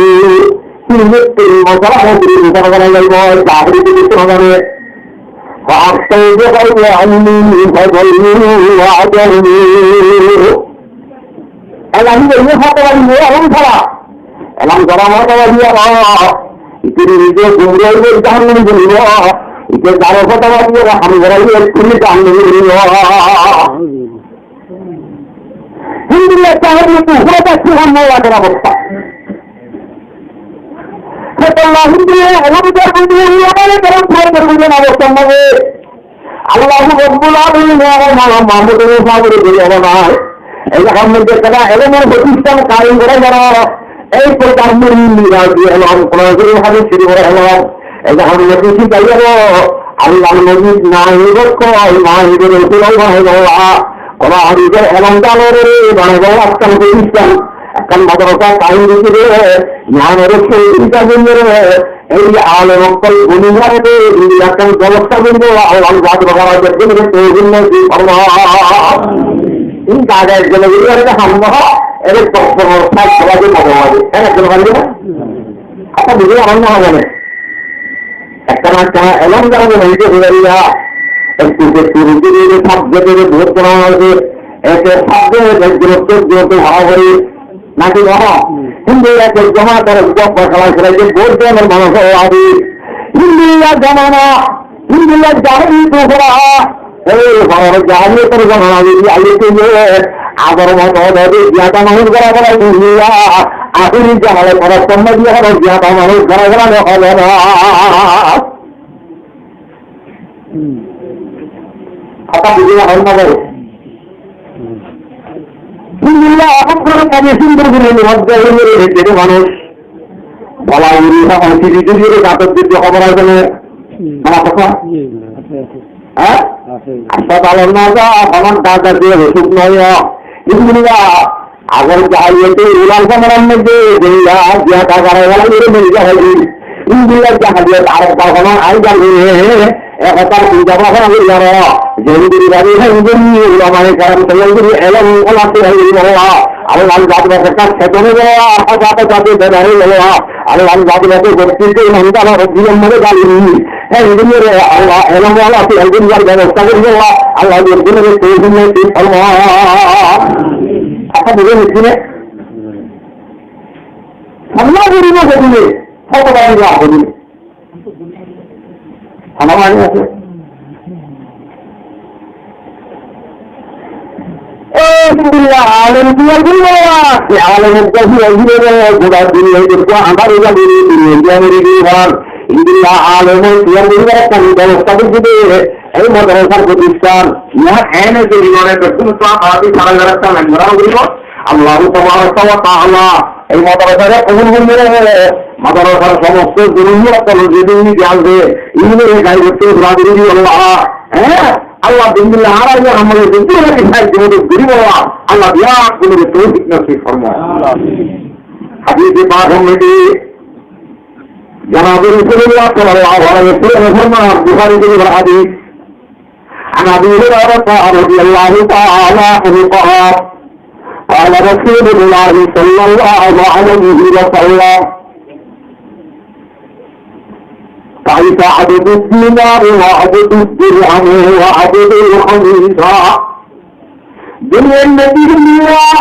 tin din, tin bosór añára tin bosór banai laibo, jahili din bosór banai. فأعطوا بغير علم فضلوا وأضلوا. Elom loi hotá boli elom sára. Elom sára hotá boli elom. Ite nize gumra óibo, jahannami óibo. Ite sára hotá boli elom, ham gora óibo, ite jahannami óibo. Alhamdulillah, jihadi to hura ta suhan na lager obostá. Hé Allah, alhamdulillah, elom jar buzí, elom jar buzí, elom jar buzí, Allah Rabbul Alamin, Allah Mahmud Musa bole bole bole. Ei zagar maze ekkán elom or protisthan kaim gora zaibo. Ei protham mori mira di elom, Kuran Corif hadis cúru gora elom. Ei zagar maze ki zaibo? Allahr Nobi naib koi, naib Rasul Allah. Kuran Corif or elom dalore banaibo ekkán protisthan, ekkán madrasa kaim gori de, yián or sóhid hísabe Ei alem ókkol guni giyóre de endilla ekkán bebosta goríbo, Allah zat rokar de guni de toufik nosib formo. Ín zade ekzone guni giyóre de ham no ó, ere doktor, sáb, baba de, baba de. Ere ekzone guni de. Acha, buzí, amar no óibo ne. Ekkán ekkán elóm zara de hoito hoiya, ekটু ekটু rukí de, subject de bout boro óiye, ek subject ek group, ek group boro óiye. Naki no? Hintu ek jamaat ar ek group khalai khalai de bout dhoronor manúc óiye. Hintu ek zamana, hintu ek jahili dusra, ei horar jahiliyotor zamana de aiyé de, agor moto de ziyada manúc gora gora duniya, ahiri zamana gorar somot de ziyada manúc gora gora no óibo na. Hotá buzí no hoil na bái? Alhamdulillah, ehón gori kami sundor gori niyot de, gori de manúc. Bala gori na, sidi sidi gori gator bidde hobor asé ne? Mana hotá? Há? Asé. Haspatal no za, hono daktor diye osuk no ó. Alhamdulillah, Agar jahiliyat ular zamanar modde duniya ziyada gara wala ire meri jahili. Indilla jahiliyat ar ekbar hono ai jahili. E hotá sinta bhabna gori aro. Zendilla bhabi hengori ulamaye keram teyar gori elóm ola teyar gori bolla. Allah zat bate setan bolla, Allah zat bate bedar bolla. Allah zat bate bokti ke imandar ar diyar modde dali. Hé, endilla re Allah, elóm wala teyar goribar bebosta gori Allah, Allah endilla re toufik nosib formo. Acha, buzí niyot de? Samna gori na gori, hotá bari na gori. Hotá mani asé? Alhamdulillah, alem tiyar gori bolla, e alem ekta tiyar gori bolla, gora duniya dekho, andar ói zaibo, duniya tiyar gori bolla. Alhamdulillah, alem tiyar gori bolla, ekta bebosta gori de, ei madrasar protisthan, iyan ene tiyar gori bolla, bekkún to añára tara gora ekta line gora gori bolla. Allah tabaraka wa taala ei madrasare kobul gori niyok, madrasar somosto zulum ókkol zedún asé, iín ore gaib ottu dura duri di Allah. Hé, Allah bindilla hara ya amale bindilla ki sai jodi gori bolla, Allah biya gori toufik nosib formo. Hadis e pak modde Janab Rasulullah sallallahu alaihi wasallam e forman, Bukhari Sharif or hadis, عن أبي هريرة رضي الله تعالى عنه قال، قال رسول الله صلى الله عليه وسلم، تعس عبد الدينار وعبد الدرهم وعبد الخميصة. Duniyar modde duniyar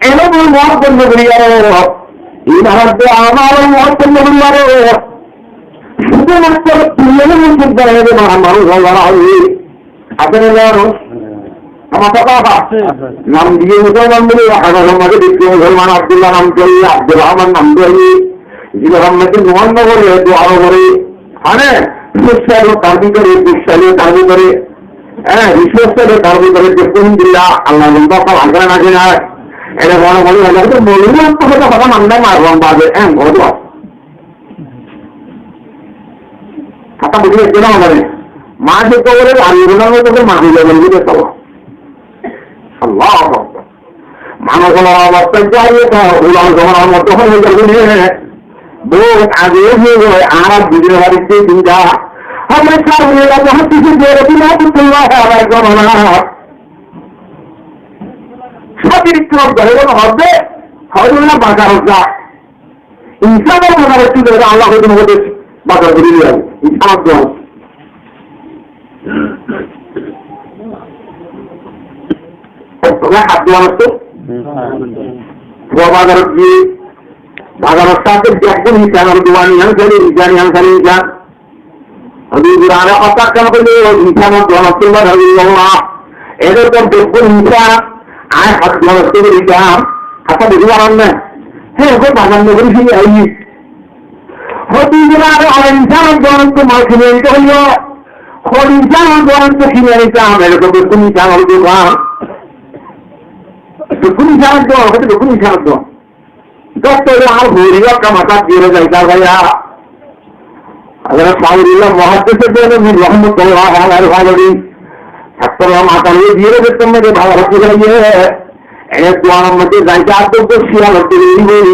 elóm muhabbot no gori aro, imanor de amal muhabbot no gori aro, cúde matro duniyar modde duniyar manúc ókkol asé ne? Asé ne? Amar hotá hotá. Nam diye musolman buli, hotá hotá, nam diye musolman, Abdullah nam diye, Abdul Rahman nam diye, zibá nam diye musolman buli, dua no gore. Mane, sussalo tar bútore, dussalo tar bútore, hé, rishwat salo tar bútore, bekkún dilla, Allah banda sab asé ne naki na? Ere boro boro Allah to molum to hotá hotá mane na, mar ron baje, en boro boro. Hotá buzí niyot de na bái? Maze to bole, Allah banda to maze bole, bole to. Allahu Akbar. Manúc ókkol obostá zai, ular zamanar modde hone zai buli, bout age ói giyé, añára buzí no fari de sinta. Hazrat Sa'd ibn Abi Waqqas hadis e bere di, rahmatullahi alaihi zamana. Sadir ikram dore bole, hoó de, hoó de na bazar za. Insan or bazar e tui Allah hoito hoito bazar gori liya. Insan or bazar. Tui hot bazar asto? Tui bazar giyé, bazar or sáte bekkún insan or duwani, insan, insan, insan, insan. Adi gura ara hotá kene hoile, insan or duwan ottu bazar gori Allah. Ede to bekkún insan, añí hot bazar ottu gori diyam. Hotá buzí faron na? Hé, ego bazar no gori firi aiyí. Hoti gura ara insan or duwan ottu mal kini aito hoile, hoti insan or duwan ottu kini aito, ede to bekkún insan or duwan. Bekkún insan or duwan, hoti bekkún insan or duwan. Doktor Al-Huri ka mata diyore zaita gaya. Hazrat Sa'dullah Muhaddis Dehlami rahmatullahi alaihi boli, doktor mata diyore zaita gaya. E duar modde zaita, addo siyal modde boli,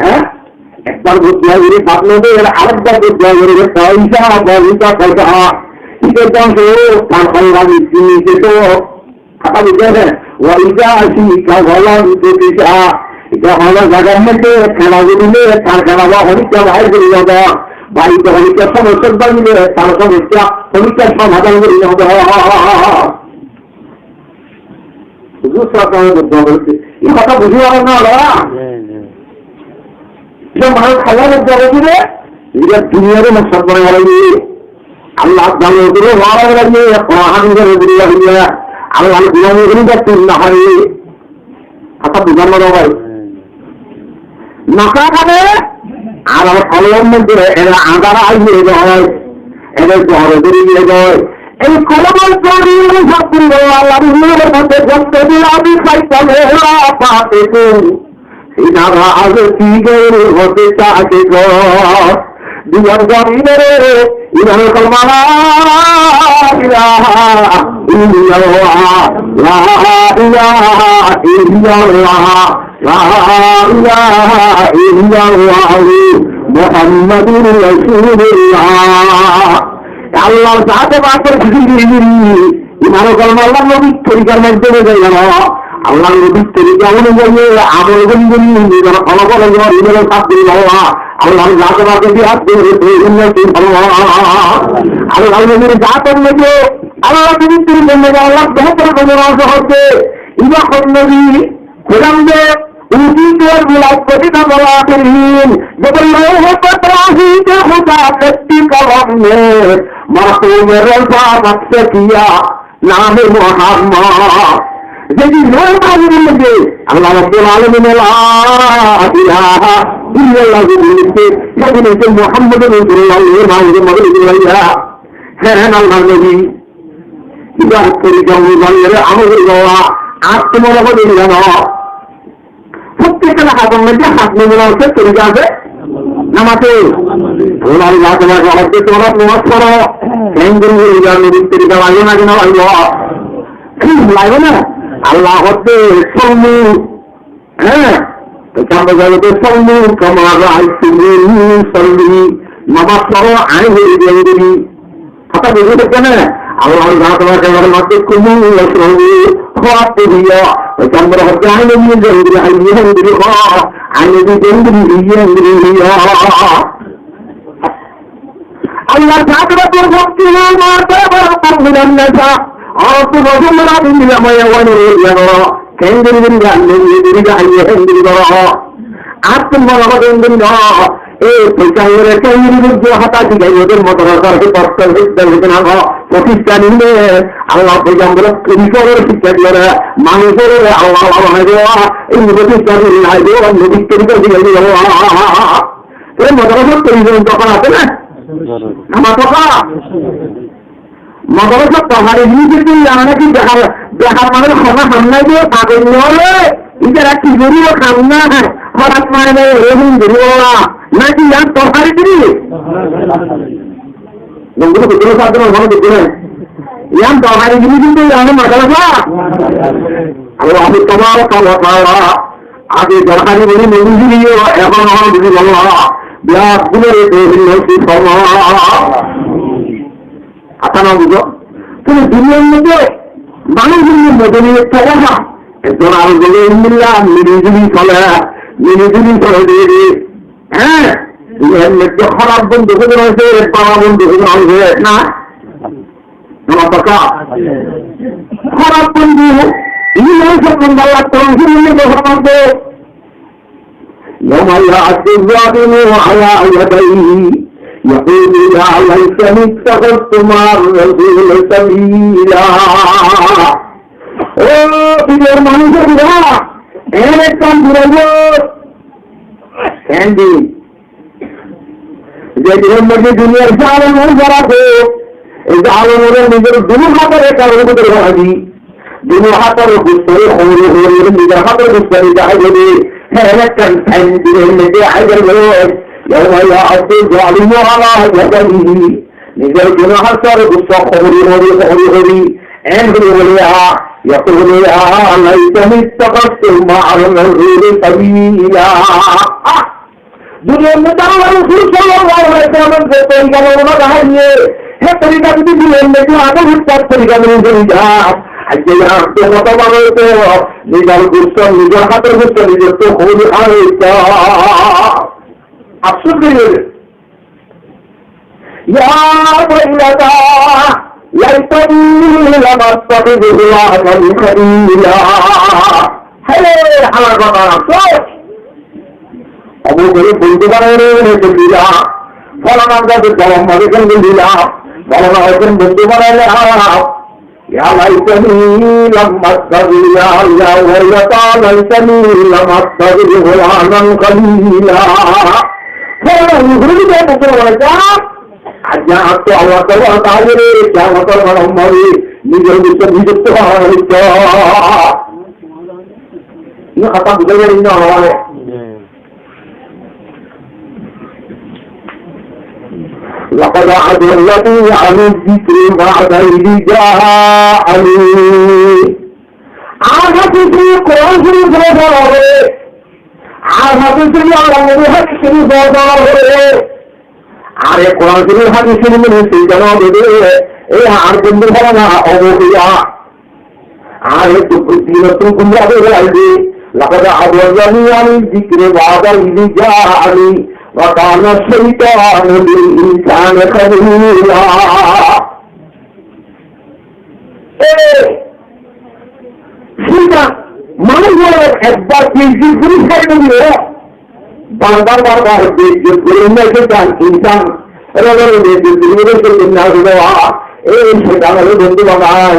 Há? Ekbar buddá gorí báb no de, ar arekbar buddá gorí de, foicá, foicá, foicá. Íte to asé, tar holla nise nise to. Hotá buzón né? Wa iza shika falan tutisa. Íte hono zagar modde kena goríle, tar kena ba honikka bair gorí no do. Ba íte honikka somossa baile, tar somossa honikka somadán gorí no do. Huzur sallallahu alaihi wasallam bole, e hotá buzí faron na, baba? Ze manúc Allah bole de, ze duniyar maksad banai félaiye. Allah bole de, Allah bole de, Kuran bole de, Allah bole de, Allah bole de, Hotá buzón na bái? Maka hane, añárar kolbor modde ere andár aiyé goi, ere dor dóriye goi. Ei kolbor zoriya sabir Allah nure mate jannati abi faitale la fatihu. Inara aze tigere hote take goi. Duwar gorí re, iman kalma, la ilaha illallah, la ilaha illallah, la ilaha illallah, Muhammadur Rasulullah. Allar zate pakor zikir gorí, iman kalma, Allar nobir torikar maidhyome zai gelo. Allar nobir torika onuyai amol gorí gorí nizor kolbor iman sabit gorí Allah. Allar zate pake jihad gorí toufik nasib Allah. Allar nobir zator maze, Allar nobir torikar maze Allah behtor nozor hoite. Iba hon nobi, Kuran de, utitu al mulakka kitab al akirin. Zobon louhe pe tauhid Khuda nobbi kalam ne, marhum Reza naqsh kiya. Name Muhammad, Zedin Lawhe Mahfuzor moiddé Allah Rabbul Alamin la ilaha illallah zedin lekíye, sedin lekíye Muhammadur Rasulullah Lawhe Mahfuzor moiddé lekíye. Hé, hé, Allar nobi, ibar torika onusare amol goribolla, ar to mone hoó de no. Fottek házor moiddé házor nombar asé, torika asé? Namaz asé? Allar zate bar hoó de, tumra namaz foro. Kengori foriba, nobir torika laibo naki no laibo? Laibo na? Allah hoó de, "Sallu." Hé? Sallu kama ra'aytumuni usalli. Namaz foro, añí fori de engori. Hotá buzí faijjó né? Allar zate bar hoó de, "Wa kulu washrabu." Hoó, ar to híyo. Foigambore hoó de, "Añí nobi zendilla háiyi, héndilla háiyo. Añí nobi zendilla háiyi, héndilla háiyo." Allar zate bar hoó de, "Wa ma taraktu lakum minan nisa." Ar to buzí faijjó né, kengori gori añí nobi zendilla háiyi, héndilla háiyo. Ar to mone hoó de endilla no. E, foigambore kengori gori hotá cíkaiye de, madrasar hédmastár, hédmastár hoó de na, fotisthán ne, Allah foigambore torika cíkaiye de, manúic ore Allah banaiye de, e fotisthán ne, nobir torika cíkaiye de Allah. E madrasar torika to asé na? Amar to Madrasat tohari jinis de yían naki dehar, dehar mane hono ham nai de, pagol no óile, ítara ki goribo ham nai, horat mane nai, ehón goribo na, naki yían tohari jinis? Bondhu, bondhu, sadharon bondhu, bondhu. Yían tohari jinis de yían madrasa. Allah tabaraka wa taala age tohari boli nobijil, ehón ehón boli Allah. Biya gulore tohari nasib Allah. Hotá no buzó? Tóile duniyar moiddé manúic ókkol modoniyot táke na, ekzon arekzonor loi mili zuli sole, mili zuli sole de, de. Hé, duniyar moiddé hóraf bondú hon asé, bála bondú hon asé, na? Hóraf bondú, iyán sób bondú Allah taala hóraf bondú. يوم يعض الظالم على يديه يقول يا ليتني اتخذت مع الرسول سبيلا. Ó duniyar manúic ókkol, en ek ham goijjó. Endilla. Ze dinor moiddé duniyar zalem ókkol zara asé, e zalem ókkol nizor dui hátor ekká ókkol dóri félaiye. Dui hátor guttore hoóri hoóri nizor hátor guttore dahái diyé. Hé, ekkán thaim dinor moiddé aái giyé. يوم يعض الظالم على يديه. Nizor dui hátor gutta hoóri hoóri hoóri hoóri en hoóri bóle, يقول يا ليتني اتخذت مع الرسول سبيلا. Duniyar moiddé Allar Rosul sallallahu alaihi wasallam ze torika bornona goijjé, hé torika zodi duniyar moiddé añárar torika mani zodi zai, aijja yar to hotá baro to, nizor guttó, nizor hátor guttó, nizor to hoóri hoóri. Afsus goijjé. يا ويلتى ليتني لم أتخذ فلانا خليلا. Hé, halar baba, afsus. Omukore bondú banaiye de dilla, folanan ore zolom mare de dilla, folanan ore bondú banaiye de, ah, يا ليتني لم أتخذ، يا، يا ويلتى ليتني لم أتخذ فلانا خليلا. Folanan ore bondú banaiye de, aijja añár to Allah taala taále re, Allah taala taále re, nizor bicce nizor to Allah taala. Iín hotá buzá giyé né? لقد أضلني عن الذكر بعد إذ جاءني. Añár hátí Kuran Córif fora foré. Añár hátí Allar nobir hádis Córif fora foré. Añáre Kuran Córif hádis Córif mane sóitan óiye de, e añár bondú fora na óibo kiya. Añáre dinottu gumra gorí félaiye de. لقد أضلني عن الذكر بعد إذ جاءني وكان الشيطان للإنسان خذولا. E, sóitan, manúic ókkol ekbar beijjot gorí félaiye de, bar bar, bar bar beijjot gorí félaiye de, sóitan, insán, ere, ere, beijjot gorí félaiye de, sóitan, ere, e, sóitan ore bondú banai,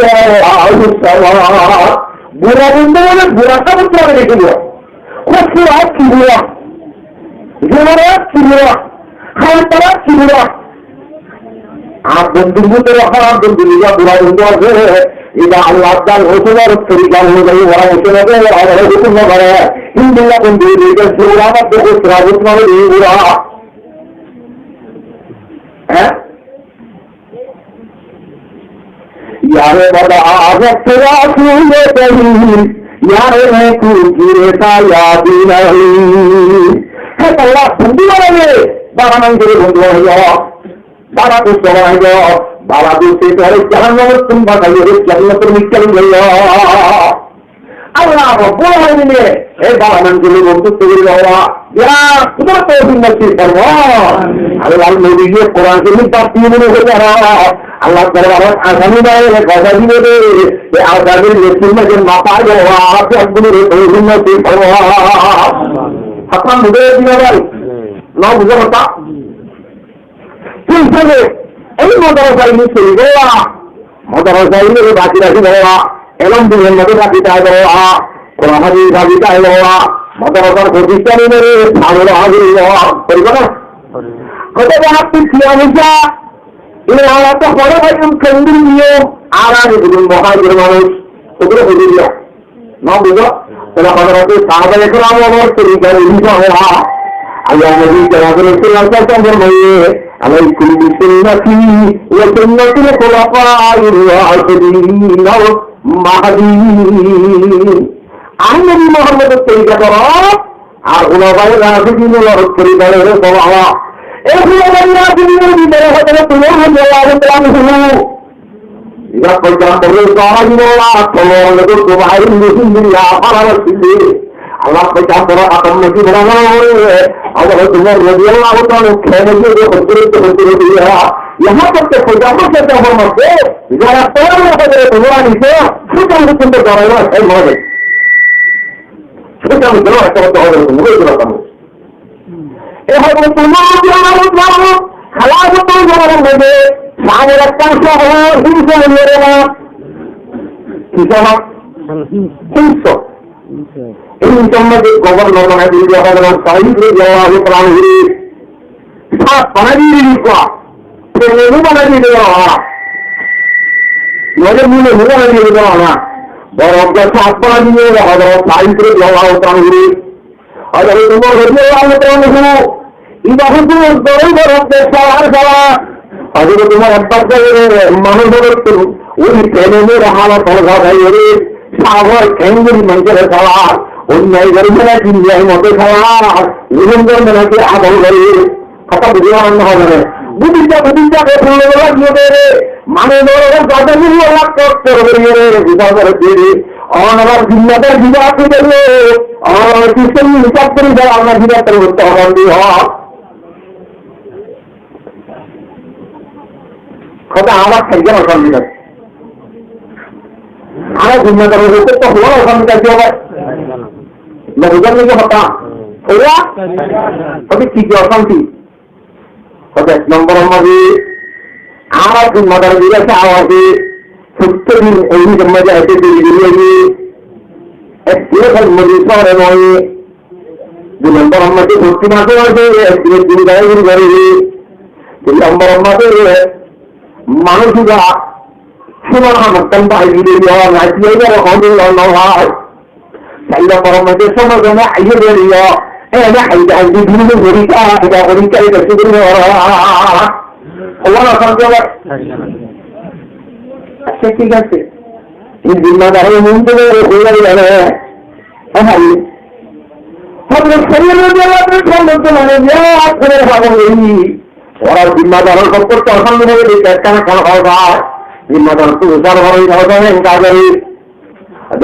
أتاه السماء. Bura bondú mane bura sabut mane beci bura. Húbsurat ki bura. Zebarat ki bura. Haltarat ki bura. Añár bondúr bútore añár bondú, ibá bura bondú asé, ibá Allah Taala Rosulor torika onuyai bura bondú asé, ibá Allah hukum no gore. Hindilla bondú, ibá bura bondú, bura bondú mane bura. Há? یار بدا از تو آسوده دلی، یار تو گرفت یاد نهی. Hé Allah, bondú banaiye, bála manúcore bondú banaiye, bála dustó banaiye, bála dustó tore jahannamot tún basaiye, jannator mikká loiye. Allah Rabbul Alamine e bála manúcore bondutto gorí diyé, ya, tuáñra toufik nosib formo. Allahr nobiye Kuran Corif bad diye mone hoiye, Allah dorbarat asami bála gotá dibo de, e asamir nosib maze mata gelo, Allah toufik nosib formo. Hotá buzá giyé ni bái? No buzá hotá? Ki hísabe? Ei madrasa ilmu sori golla, madrasa ilmu baki rakí golla, elóm duniyar maze baki rakí golla, Kuran hadis baki rakí golla, madrasar fotiষ্ঠাni mane pagol házir golla, koribo na? Hotá de apni ki anisá? Ei añára to hore bái um kendir niyom, añára nizor muhajir manúc, hotá de hozir ya. No buzó? Tóile Hazrate sahaba ekram ókkolor torika nizor há. Allar nobi janabe Rosulullah sallallahu alaihi wasallam formaiye, "Alaikum bisunnati wa sunnatil khulafair rashidinal mahdiyyin." Añí nobi Muhammador torika dóro, ar khulafair rashidinor torika dóro. E khulafair rashidinor bútore Hazrate Umar radiyallahu taala anhu Ibá foijjambo re, Allah, tolwar loi Zubair ibn Sindilla farar asile. Allah foijjambo re, atam masi bana na gore. Hazrat Umar radiyallahu taala anhu kene giyé, hojjat, hojjat diya. Yahan tak ke foijjambo se to hormat de, zara tolwar loi Hazrat Umar anise, se to foijjambo se to garaila, ei mare. Se to foijjambo se to Hazrat Umar radiyallahu taala anhu. E Hazrat Umar radiyallahu taala anhu, khilafator zomanat maze, Sham or ekkán cóhor, Hims or maze, ki cóhor? Hims. Hims or maze governor banai diye Hazrat Said radiyallahu taala anhu re. Sáf banai diye de kúa. Fenenú banai diye de kúa. Noile mule mule banai diye de kúa. Borong kúa sáf banai diye de Hozorot Said radiyallahu ta'ala anhu. Hozorot Umar radiyallahu ta'ala anhu, iba húkum gorí gorí de sáfar sáfar. Hozorot Umar ekbar gorí manúic ókkol, oi fenenúr halot hol gorí, sáfar keéngori manúcore sáfar, onniyai gorí na, onniyai mote sáfar, zulum gorí na, adol gorí. Hotá buzí faron né, hozore? Buzí za, buzí za, e fullo bola diye de re. Mane, boro boro zata buzí, Allah kottor buzí re, buzá boro diye re. Onarar zimmadar buzá asé de re. Onarar sistem hisab gorí de, onarar buzá tar buzá hotá diye, ha. Hotá abar thaikgé na, hotá diye. Añára zimmadar ókkol to hoór osanti tákte óibo. No buzón né ki hotá? Hoór? Hoór ki ki osanti? Hoór ek nombor or maze añára zimmadar ókkol asé, fottek din ofis or maze aite deri gori aiyé. Ek din or maze sóhore no aiyé. Dui nombor or maze fottek maze maze ek din ek din gori gori aiyé. Tin nombor or maze manúic iba Cúmar Ahmad Khan bái bile yo, nai bile yo, alhamdulillah, no bái. Sair nombor or maze cúmar gane aiyé bile yo, e na aiyé, aiyé bile yo, gori ka, aiyé gori ka, aiyé gori ka. Allah na khan ke bái. Accá, thík asé. Tin din na bái, mun to bái, bái, bái, bái. E bái. Hazrat Sayyid radiyallahu anhu bólten, mane, ya, apni bhalo hoi. Ora zimmadar or hokkor to asán nai, ekkán ekkán hoi zai. Zimmadar to usar hoi zai, hoi zai, hoi zai.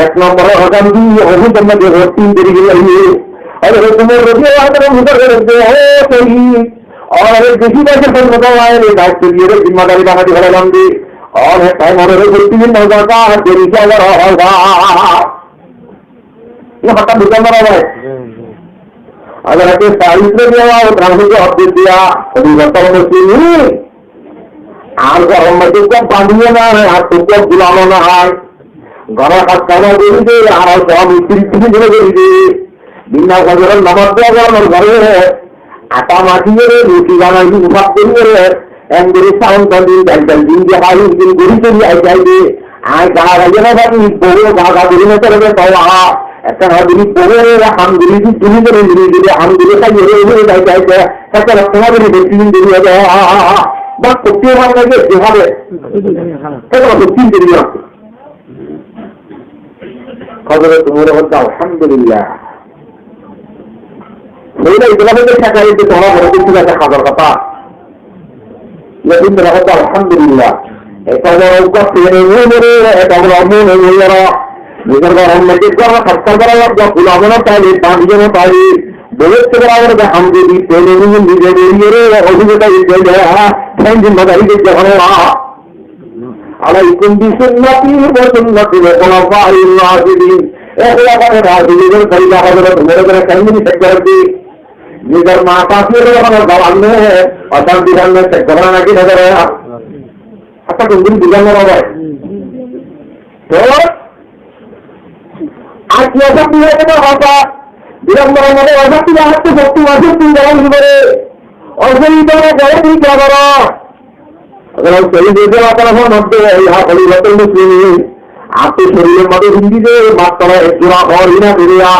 Ek nombor hoi zai, di, ofis or maze tin deri gori aiyé. Ar hukumor rodi, ar hukumor rodi, o sayyid. Ar ek beci beci hoi zai, daitto diye re, zimmadari banai diye re, lambi. Ar ek time hoi zai, tin hoi zai, deri gori aiyé, hoi zai. Ye hotá buzón né bái? Hazrat Said radiyallahu ta'ala anhu ke update diya, Khalifatul Muslimin. Añár gór or maze kúa bandiyo nai, ar kúa gulamo nai. Gór or ham gori de, ar sób mistri tistri gori de. Bina fozor or nomaz dua goron or gór ot. Ata mati re, ruti banai di, usaf gori re, endori saun tandin, dal dal din di, hai din gori gori ai jai de. Ai ga ga jana bani, bogo ga ga gori na tare de towa. Ekkan hadiri bogo re, ham gori di, duni gori, duni gori, ham gori sai re, re, jai jai de. Ekkan ekkan hadiri de, tin gori de. Bas, kotti ham na ge, je habe. Ekkan kotti gori de. Hozorot Umar hoódde, "Alhamdulillah." Sóila itala hoódde, "Saka ede tumara boro beci ase hazar hotá." Lekin itala hoódde, "Alhamdulillah." Eta boro uggwá fene muúmine, eta boro muúmine muúmine. Nizor gór or maze uggwá hotá gora uggwá gulam no táile, bandi no táile, bout boro uggwá ham zodi fene muúmine nize gorí re, ofis ot táile, ha, fene zimmadari de jehon ha. عليكم بسنتي وسنة الخلفاء الراشدين. E khulafaye rashidin or torika, Hozrot Umar ibn Khattab ni cek gorí di. Nizor ma baf ore hono zalim no, ocanti no cek gorí na ki no gorí? Accá, tumi buzó né bái? To, aijja sab buzó né hotá? Dui nombor or maze hotá, tumi aijja sab buzó né? Aijja sab buzó né? Aijja sab buzó né? Aijja sab buzó né? Aijja Khalifatul Muslimin, añár córir or maze hindi de matro ek jora hóri no dóre.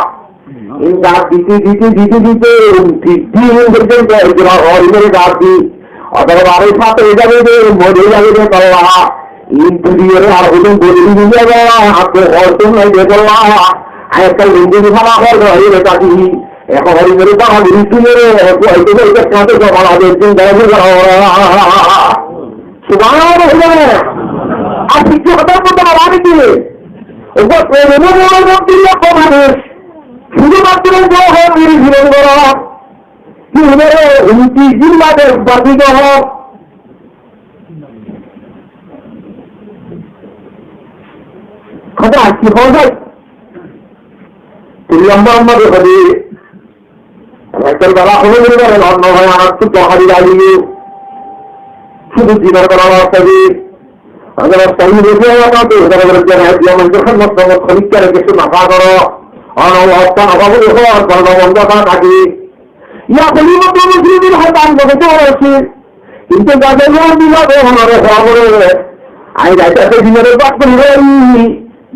Inde dite dite dite dite untiríc din forzonto ek jora hóri no dóre. Ótara bare fáte ói zaibo de, mori zaibo de, tolla. Kintu diyore ar hodún boli diye de, añár to hóri nai de, tolla. Añí ekta lungi di fála hóri de, hóri de, hóri de. Ehón hóri mori bála gori tui re, ehón tui aite gori ekka to bála de, tui bála gori bála. Subhanallah, subhanallah. Ar ki ki hotá bólta bála de ki? Uggwá fene muúmine muúmine uggwá manúic. Cúde matro dua hóri mori zibon gora. Ki hone re, untiríc din bade badi gora. Hotá ki hoó zai? Tin nombor or maze hoódde, raitor bela hono din bela no ói, añár to dahari lage, cúde dinor bela no ói. Añára sahi beci añára to, añára bela jana diya manúcor hidmot, hidmot horí kiyá kessú nafa goró. Añára wasta nafa buli hoó, ar bela bondo na táke. Yá, kalimatul muslimin hotá am gorí diyé asé. Kintu gaza yó dila de honore hobor. Añí raite dinore bak gorí,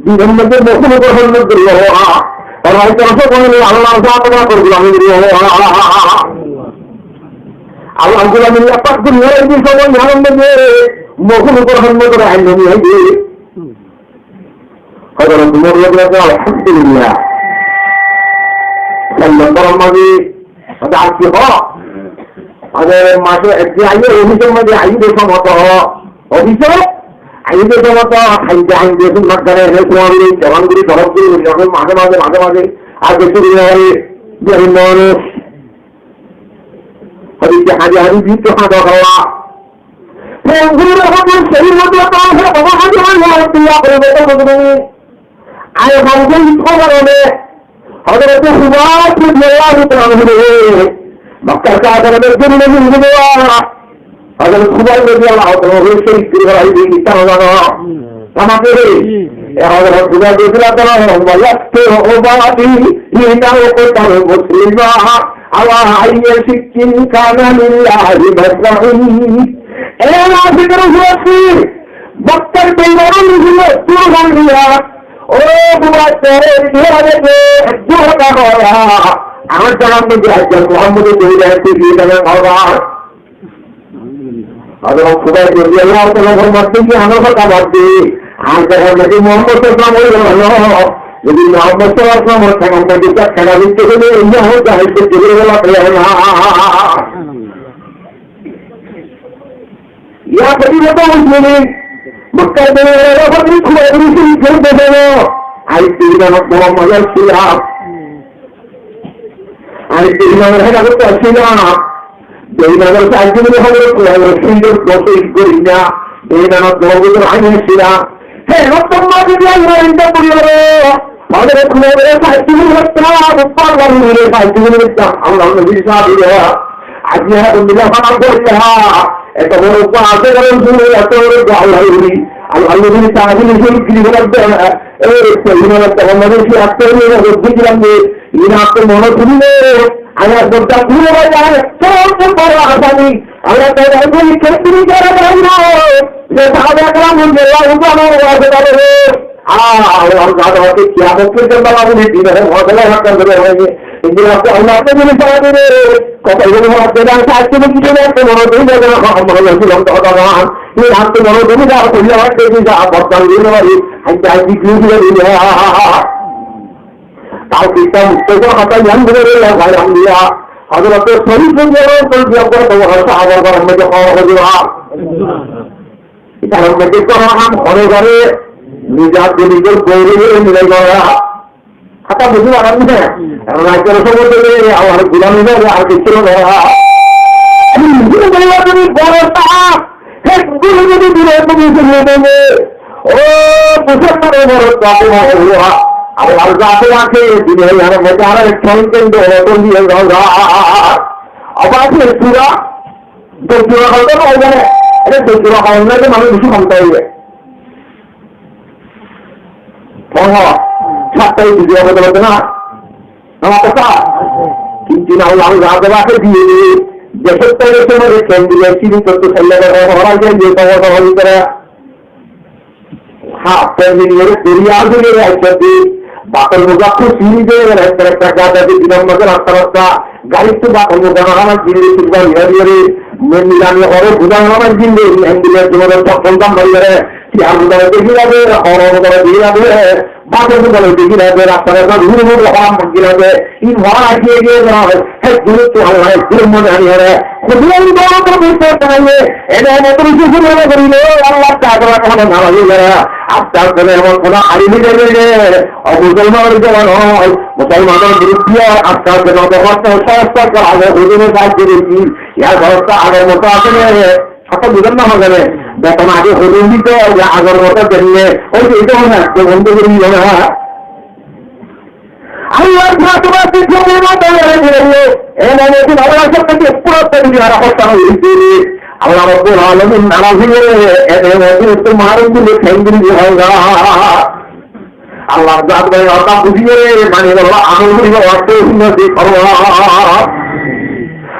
dinor modde mokhluqor hidmot gorí. Ar raite asé gorí Allah zat gorí gulami gorí. Allah gulami bak gorí, din somoy yar modde mokhluqor hidmot gorí. Hozrot Umar radiyallahu anhu, alhamdulillah. Sallam boron maze, maze ar ki ho? Maze maze ek din aiyé, ofisor maze aiyé de somoy, ofisot aiyé de somoy, hainde hainde sunnat gane, he sunnat gane, jawan gori, gorok gori, maze maze, maze maze, ar beshi gori, gori, gori, gori, hadi hadi, biddu hadi hadi. Peygamber hoór, "Sahih Muslim, Hozrot Abu Hurairah radiyallahu anhu." Ar Hozrot Hubayb radiyallahu ta'ala anhu, Makkar kafirদের জন্য হিন্দু দেওয়া। Hozrot Hubayb radiyallahu ta'ala anhu শহীদ করে ফেলা হয়েছে, ইসলাম ধর্ম। আমাদের এই হজরত হুবাইব রাদিয়াল্লাহু তাআলা আনহু বলেন, "লাস্তু উবালি হিনা উকতালু মুসলিমান আলা আইয়ি শিক্কিন কানা লিল্লাহি মাসরাই।" এ মুনাফিকর উপস্থিত, মক্কার বেঈমানর উপস্থিত, দূর হইয়া, ও হুবাইব, তোর এই জিহাদে যে যুদ্ধ করা, আমার জানার মধ্যে একজন মুহাম্মদের শহীদ হয়ে ফিরিয়ে দেবেন আবার। Hozrot Hubayb radiyallahu ta'ala anhu formaiye ki, "Amar hotá bad de, ar zehón naki Muhammad sallallahu alaihi wasallam, zodi Muhammad sallallahu alaihi wasallam or pegambar dikka theka dikte hole, ei hotá hotá hotá hotá hotá hotá." Ya kalimatul muslimin, Makkar beঈmanor hotá bad de Hubayb radiyallahu ta'ala anhu, "Añí beঈmanor boro mazar silam." Añí beঈmanor hotá bad de silam. Beঈmanor sáaijjo gorí Hozrot Hubayb radiyallahu ta'ala anhu gorí na, beঈmanor dóro bútore añí asílam. Hé, Hozrot Hubayb radiyallahu ta'ala anhu buli ore, Hozrot Hubayb radiyallahu ta'ala anhu buli ore, Allar nobi sáabi re, aijja alhamdulillah, fana gorí ha, eto boro upa asé, boro upa asé, eto boro upa asé, Allar nobi sáabi re, e, e, e, e, e, Iín añáttu mone tulibo, añí bodda tulibo, añí ekdom boro asami. Añí ekdom boro asami. Ze sáhabaye keram radiyallahu ta'ala anhum asé, bóle, "Ah, Allar zat, amare kiyamot forzonto bála buli din, amare hotá bála hotá buli hoiye." Kintu Allah to buli sára dire, kotó buli hoiye, sáaijjo buli dire, ekdom mone tulibo, amar Allah zulum to hotá bála. Iín añáttu mone tulibo, Allah to buli hoiye, bodda tulibo, añí, añí tulibo, tulibo. Tal kitab muktasar hotá yián buli hoiye, bái ambiya. Hozrot Said bin Jubair bin Abdullah bin Hozrot Abu Hurairah bin Abdullah. Itar moddhe to ham hone gore, nizor doli gor goure milai gora. Hotá buzí faron né? Raijor somot dole Allar gulam hísabe ar kissú no gora. Boro sahab, Hé, gúrú gúrú dúró dúró dúró dúró. Ó, musolman, ó, boro zat, ó, ó, Allar zat ase, duniyar modde añára ek second dole dole diye zai. Abar ek jora, dui jora hoile no óibo né? Are dui jora hoile no, manúic beci hom óibo. Óh, satta dui jora hoile no óibo né? Kintu Allah zat ase diye, decót táki candidate sini to sailla hora jai, hora hora. Ha, family re doriya ase, aijja de, bator moza to sini de, ekta ekta gada de, din moza rasta rasta, gari to bator moza na hana jinde, silba ira ira re, men nilami ore buza na hana jinde, alhamdulillah, jibone to kontam bari re, ki ar buza de ira de, ore buza de ira de, bator moza de ira de, rasta rasta, hure hure haram gira de, in hora age age na, he duru to Allah, duru mone ani hore, Hudu in boro to bete taiye, ene ene to bete taiye, Allah ta kora kono na lage. Aste aste emon kono ari ni jaibe re, ó musolmanor jawano, musolmanor murubbi, aste aste no, aste aste kora age huzure sahajjo deki, yar bebosta agor moto ase ne, hotá buzón na hoile, beton age huzure dito, ya agor moto denne, ói je ito na, je bondo gori dibo na. Allah zat ase diye, Allah zat ase diye, e mane ki Allah ase diye, pura diye, ar hotá hoiye. Allah Rabbul Alamin narazi óiye, e mane ki tomar uore tengri hoga. Allah zat ase hotá buzi óiye, mane Allah amol gori, Allah to sunna de Allah.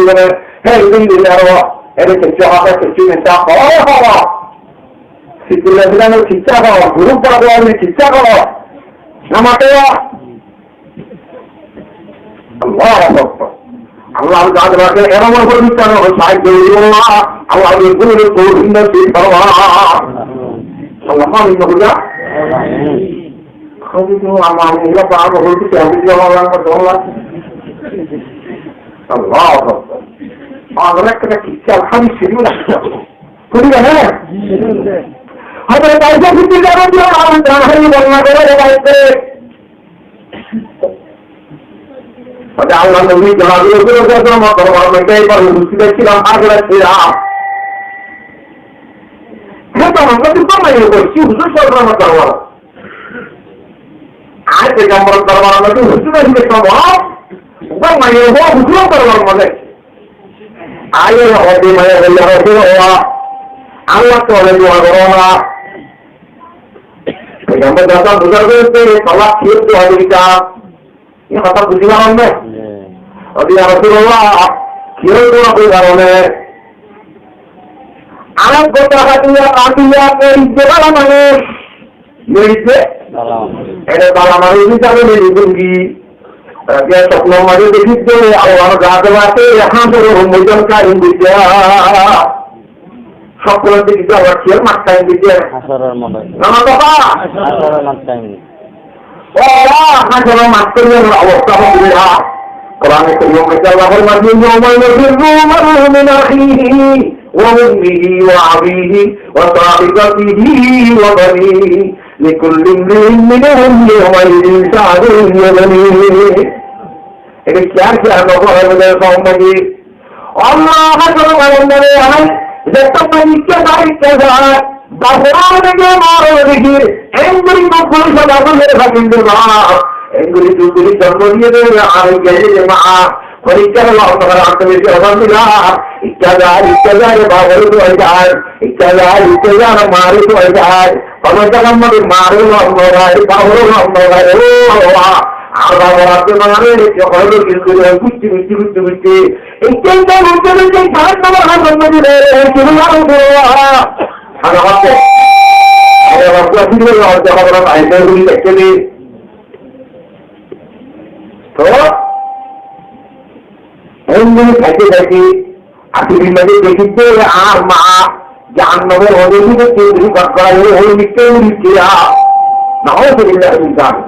buli bole, he, idin dile aro, ere kecce hoó, kecce neta hoó, hoó. Sikula dile aro kecce hoó, guru baba dile kecce hoó. Namate hoó. Allahu Akbar. Allah zat rahe, eron bole bichar no, sai de Allah, Allah bole bole bole bole bole. Allah amin bole. Amin. Kau itu amin, Allah bole bole bole bole. Allahu Akbar. Añára ekkán kissá hádis córifor maze fori, fori na? Házrat Aisha Siddiqa radiyallahu anha bórnona goren de bái, Allar nobi janazar dorbar maze ekbar uposthit asílam, házir asílam. Hé zamana to gom maiya, huzur sallallahu alaihi wasallam. Ar paigambar dorbar maze huzur asílam, gom maiya, huzur dorbar maze. Aiyóre hoó de, maiyafuwa, ya Rasulullah, Allar duara goró na. Paigambar zata buzar goijje, talak kiyólla dito? E hotá buzí faron né? Hoó de, ya Rasulullah, kiyólla dito, ki karone? Añár gotá hadiya, hadiya, e ijje bála manúc. Ki hoiyé? Bála manúc. Ene bála manúc hísabe mori giyói. Raite sopnor maze dekí de Allar zate hásoror moidan kaim goijje. Sopnot dekí de Allar kiyólla mat kaim goijje. Hásoror moidan. Nama kotá? Hásoror mat kaim. O Allah, hásoror mat kaim obostá hoibo de. Kurane Korime Allah formaiye, يوم يفر المرء من أخيه وأمه وأبيه وصاحبته وبنيه لكل امرئ منهم يومئذ شأن يغنيه. Ete kiyór kiyór no gorer bole gom maiya. Allah hásoror moidane, zettót ikká zar, ikká zar, bafor ore dekír, mar ore dekír, endilla gori hoda hoile fatin de ma, endilla gori jonmo diye de, ar gele de ma, Forikkar loi ondokaron beci osanti na. Ikká zar, ikká zar, bafore duai zar. Ikká zar, ikká zar, mare duai zar. Hono zagar maze mare loi ondokaron, bafore loi ondokaron. O, a, ar bafor asé mare, e hono kissú gori, gujji, gujji, gujji, gujji. Ikká ikká gujji, gujji, jahannamor azabar maze, e, e, kissú gori, o, a. Hana hote. Are bafor asé mare, ondokaron, ai, e, gujji, gujji. Toh, endilla táikte táikte, akhir maze dekíbo de, ar ma, jahannamor odor maze tenduri gotgorá ói, ói nikke nikke, a, nauzubillah min zalik.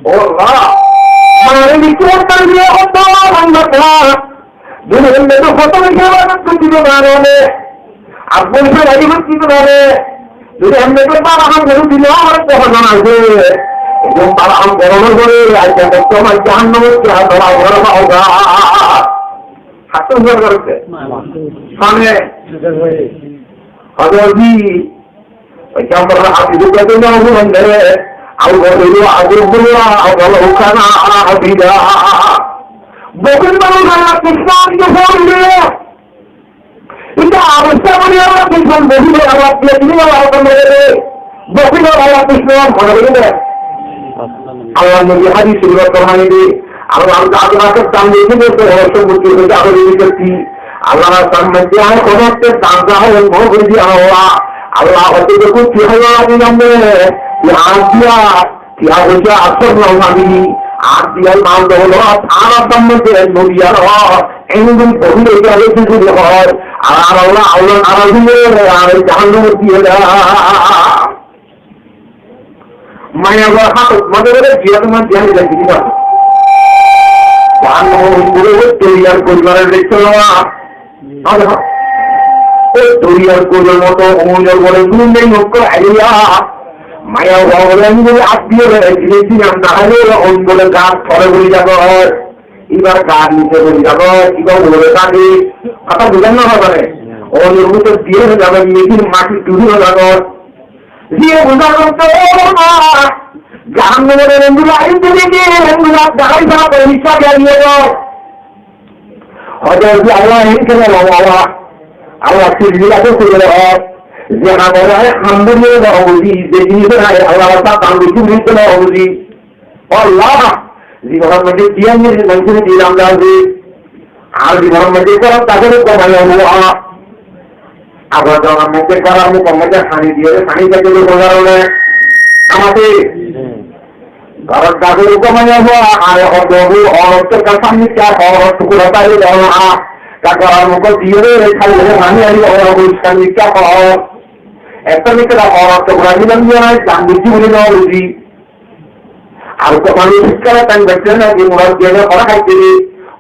O Allah, mare nikke nikke, o Allah, Duniyar maze hoto beci ibadot goitté de mane, abbor feraji goitté de mane, zodi emnite bála ham gorí dile, amar hoto hon asé, ekdom bála ham gorónor fore, aijja hoto amar jahannamot jahannamot hoto hon asé. Hato uñca gorí de. Mane, hoto ji, Paigambar hadis bade na bole, "Al-bakhílu aduwwullah walaw kana abidan." Bokhíl manúc Allar ducmon, ite hoór de. Ite Allar ducmon, bokhíl Allar ducmon, bokhíl Allar ducmon, mone raikbe. Allar nobi hadis shorif formaiyé de, Allar zat asé dan goijjé de, to boro sompotti hoilé Allar zat asé dan goijjé, ar hono ekta dan zahir no goijjé Allah. Allah hoito de tui hoiba de, tui át diya, tui át diya asor no mani, át diya mal doulot, ar asar moddhe nobi ar endilla hoiye gele jodi hoy, ar Allah, Allah narazi óiye, ar jahannamot diye da. Maiyafuar hátot maze bole jihad, mane jihad, jihad, jihad. Jahannamor uore doriyar gol mane dekte na. Acha, oi doriyar golor moto uore gol mane nokko aiyá. Maiyafuar bole, "Ami bole át diye bole, ek din din am na háile bole, gat tole fori zaibo." Ibar gat niche fori zaibo, ibar uore táke. Hotá buzón na hoibo ne? Uore uore diye zaibo, mati duri zaibo. Ziye buzar gotte, o ma, jahannamor endilla, endilla, endilla, dahai sara, endilla geliye do. Hoito Allah, endilla, Allah, Allah, Allah, endilla to kore do. Ze amar ham buli do buzi, ze jinis Allah ta ham buli do buzi. Allah, zibonar moddhe diyan ni, manúcor dilam dazi. Ar zibonar moddhe gorór dagor uggwá maiyafuwa. Abar zibonar moddhe gorór mukor moddhe faní diye, faní diyé de gorór ne. Amate. Gorór dagor uggwá maiyafuwa, ar hoito bu, orot to ka faní ka, orot tukura bari dona. Ka gorór mukor diye de, faní ani, ani, orot bu faní ka, orot. Ekta mikir orot tukura dilam diye na, jandi jibri na buzi. Ar uggwá manúc ekkán tan bette na, ze murad diye na, hora háite de,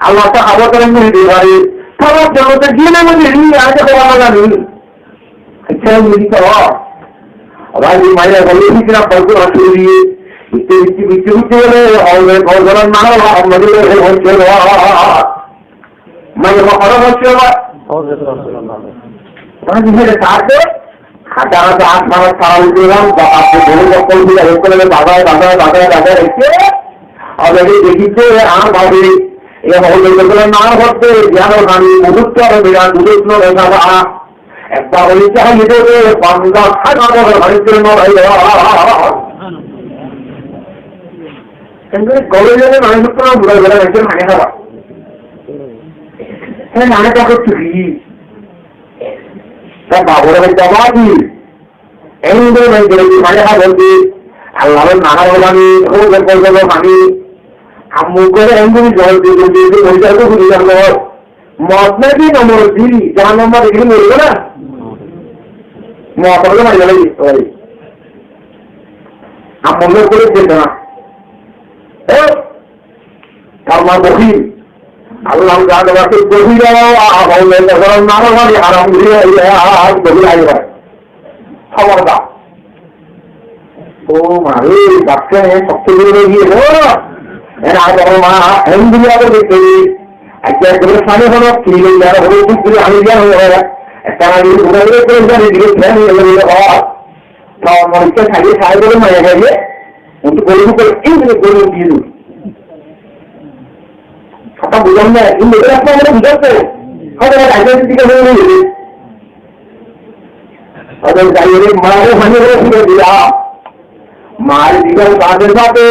Allah ta hábar kore nuri de bari. Táwa jannot giyé na nuri, ar ke bála zani. Accá, nuri to. Abar ye maiya bole, "Hijra fardu asuri." Bitte, bitte, bitte, bitte bole, "Aure, aure, na, na, na, na, na, na." Maiya ma horo hoiye ba. Maiya ma horo hoiye ba. Hada, hada, asmane tara uthlam, ba, apu bole, bole, bole, bole, bazai, bazai, bazai, bazai, eke, aur eke dekhi je, añár bhabi, e hole dekhilam, na hote, jano nami, mudut to, mera, mudut no, esa, ba, ekbar boli, "Chahliye de, de, banda, hada, hada, hada, hada, no, bhai, ba." Eke gole gole, mane, to, bura, bura, eke, mane, haba. He, mane, to, to, Tar bafore hoiye, "Baba ji, endilla mane hoiye de, Allah loi naforomanni, hóbor hóbor mani, ammu gore endilla zol di, di, di, di, mori zaibo, buli zaibo. Mot nai di, no mori di, jahannam mari di, moribo na?" Mot hole mari gelo, oi. Ammu gore de na. Eh? Tar ma bohil. Allah taala bole, "Bohil, ah, bohil, haram, haram, haram, bohil, haram." Hóbordar. Ó mare, bapre, sokto gori giyé goi. Ena abar ma, alhamdulillah, bole, "Accá, ekbar sani hono, ki loi jano, hono, ki loi jano, hono, hono, ekta ami buka gori gori jani, dikhe, feni, hono, hono, hono." Tar mane saile sai bole mane hoiye, kintu goribe bole, "Ei bole goribe ki?" Hotá buzón na, kintu bole hotá bole buzón na. Hotá bole aijja dikhe bole bole. Hotá bole mane hoiye bole diya. Mari dibar sáte sáte,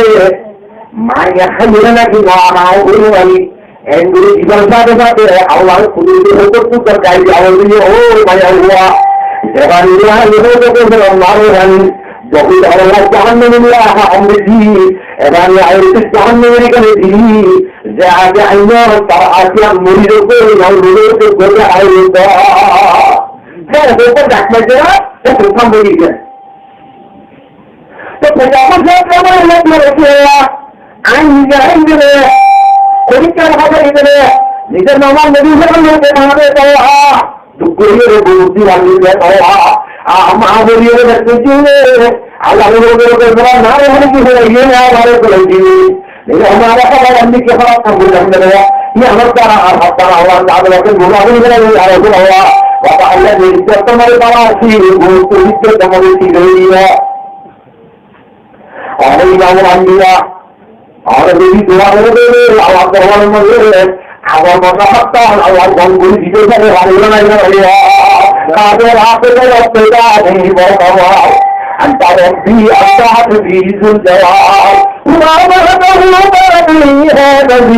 mari háiye naki na, na, ói naki. Endilla dibar sáte sáte, Allahr kudrote hóbor hóbor gaib ói giyé, ó maiya hua. Zebani mari hóbor hóbor mari naki. Bohil Allah jahannami niya, ha, amre di. Ebani aire jahannami niya di. Ze age aino, tar age mori hóbor, na mori hóbor, hóbor aire. He, hóbor dak maze na, he, hóbor boli diye. Tó pecabor jot amar lok lok hoiye, ain jahil dile, porikkar hobe dile, nize nomaz nobi hobe dile, duk gorí re budi bandi dile, ama boli re bandi dile, Allah boli re bandi dile, na re boli dile, ye na re boli dile. Nize nomaz hobe bandi ke hobe boli dile, ye amar dara ar hobe dara Allah taala ke gumrah gorí re, ya Rasulullah, baba Allah ne izzat tomare bara asi, izzat tomare asi. Añára Imamul Ambiya, añára zodi dua gorí de, Allah dorbar maze, añára mata hotá, Allah gom gorí dito, sare hare na, na, na, na, kader hafiz, Allah peda nehi, baba, anta Rabbi, anta Hasbi, zul jalal, wa wahdahu la sharika lahu,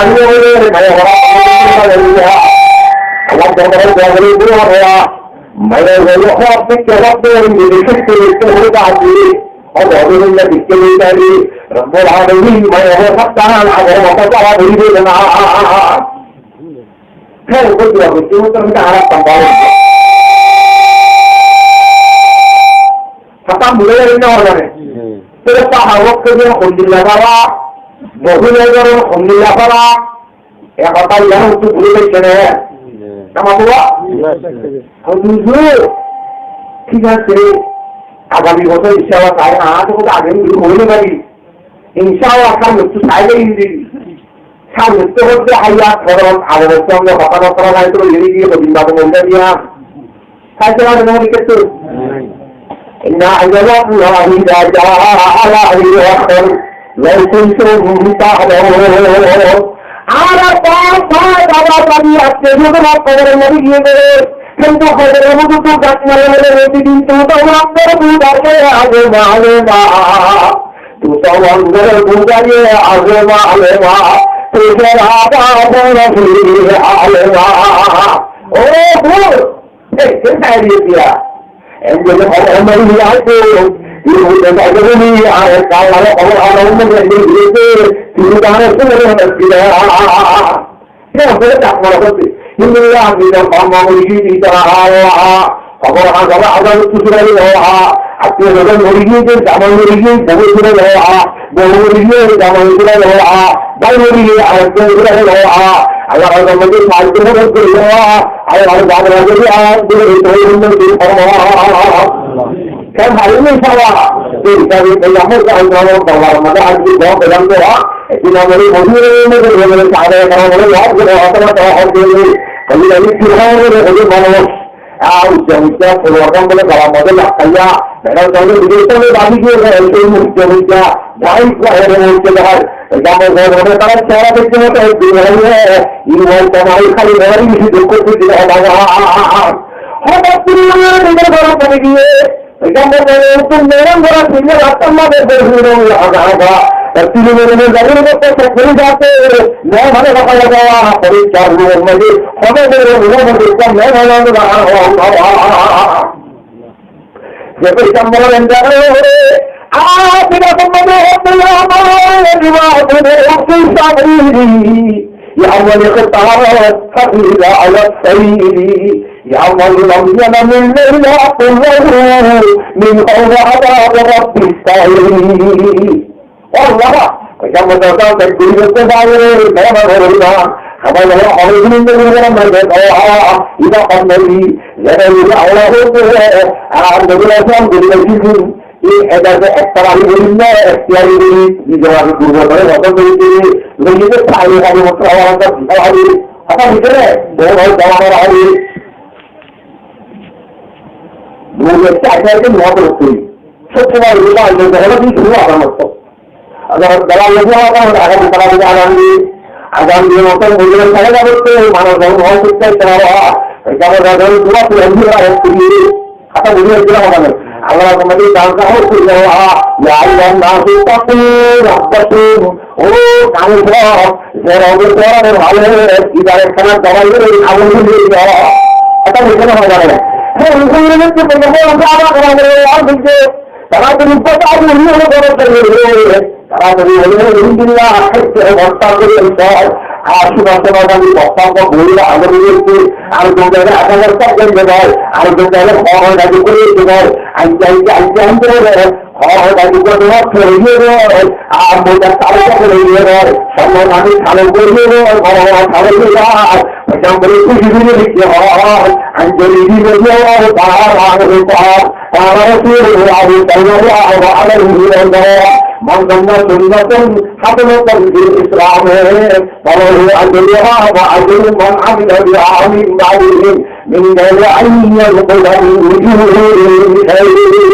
maiya óile, maiya óile, Allah dorbarot dua gorí, dua gorí. Maiya óile, hók dikte, hók dikte, hók dikte, hók dikte, hók dikte, hók dikte, Rabbul Alamin, maiya óile, hók dikte, hók dikte, hók dikte, hók dikte. Kiyá goijjé, kiyá goijjé, tói to añára tambal. Hotá buzá zar né, no buzá zar né? Hmm. Tóile sahaba ókkole hoilde lafara, bohú lafara, hoilde lafara, e hotá yián to buzá zar né? Hmm. Amar baba? Hmm. Huzur, thík asé, agami bosór inshallah sai, añára to hotá age buzí no fari. Inshallah, sámne to sai de. Sámne to hoito háiya, karon age to amra hotá no fora, sai to yeri diye, hodin bade molda diya. Sai to age no dikte. إن أجل الله إذا جاء لا يؤخر لو كنتم تعلمون. Añára baba, baba, baba, apni zodi kobor maze giyé de, kintu kobor maze to gat mare mare rodi din to, to apnar buzar aze malum. Tusa wangor buzariye aze malema, tujhe raba bulahi alema. Ó bul, e, e, sairi diya. Endile hobor hobor diya to, e, e, e, e, e, e, e, kal nale hobor hobor diya to, tujhe raba bulahi alema. Kiyá hoilde tak mara hoilde. Hindu ya, hindu ya, baba mori giyé, tara Allah. Kobor azab, azab ttu surari hoó. Attiyo swajon mori giyé, zamai mori giyé, bou surari hoó. Bou mori giyé, zamai surari hoó. Bái mori giyé, arekjon surari hoó. Allar azab mori giyé, sahajjo modot gori hoó. Allar azab mori giyé, arekjon surari hoó. Kiyá hoilde sala? Ei hisabe, ei amol, ei amol, Allah maze aijje dua goijjé, e din amol, Madinatul Munawwara maze giyé, sahaba keram ókkole, Allah maze dua goijjé, hoilde, hoilde, hoilde, hoilde, manúc, a, ujja, ujja, tolwar kan bole, galar maze latkaiya, bera saile, bidor saile, bagi giyé, hoilde, ujja, ujja, bhai, bhai, ujja, bhai, ei amol, ei amol, tara sara dekte mot, ei din óile, ei amol, tamar, khali, khali, beci dukh, dukh, dukh, hotat kori, nizor gorom pani diye, Pegambar bole, "Tui mehman gora thík rasta maze boi roi, aga aga. Ar tui mehman gora thík rasta maze boi roi, mehman gora thík rasta maze boi roi, mehman gora thík rasta maze boi roi." Ze pegambar bole, "Aa, pegambar bole, يا من اختار فقيل على السير، يا من لم ينم الليل كله من خوف عذاب رب السعير." Ó Allah, pegambar bole, "Tui goribottú bair ói, mehman ói na, amar bole, hono din goribottú bair ói na, ó Allah, ila annabi, zene bole Allah hoite, ar Nabi Islam goribottú." Ei ejaze ek tarabi gorí na, ek tiyari gorí, nizor abe gurbo gore, hoto gorí gorí, loiye de tarabi gorí, hoto gorí, hoto gorí, hoto gorí, bou hoy, jawab hoy. Bou hoy, ek tarabi gorí, hoto gorí. Sotto bar gorí, hoto gorí, hoto gorí. Agar bala loiye, hoto gorí, agar tarabi gorí, agar gorí, hoto gorí, hoto gorí, manúc hoy, hoto gorí, hoto gorí, hoto gorí. Hotá buzá giyé né? Hotá buzá giyé né? Allah maze dua goijjé, "يا أيها الناس اتقوا ربكم." Ó manúc ókkol, ze Rob or bái, idare khana dabai gori amol gori gori. Hotá buzá giyé né? Hé, buzá giyé né? Tara to buzá giyé né? Tara to buzá giyé né? Tara to buzá giyé né? Alhamdulillah, hajj bostar gorí óiye, ar suba suba mani bostar gorí óiye, ar zon zon añára bostar gorí óiye, ar zon zon hor hor dagi gorí óiye, añjja, añjja, añjja, añjja, hor hor dagi gorí óiye, ar moza salo gorí óiye, somo mani salo gorí óiye, hor hor salo gorí óiye, ar pegambar bole kúci gorí óiye, ar Anjali gorí óiye, ar, ar, ar, ar, قال رسول الله صلى الله عليه وسلم: من سن سنة حسنة في الإسلام فله أجرها وأجر من عمل بها من بعده من غير أن ينقص من أجورهم شيء.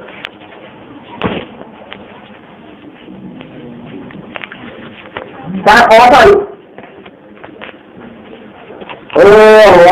Tar hotá óilde, ó,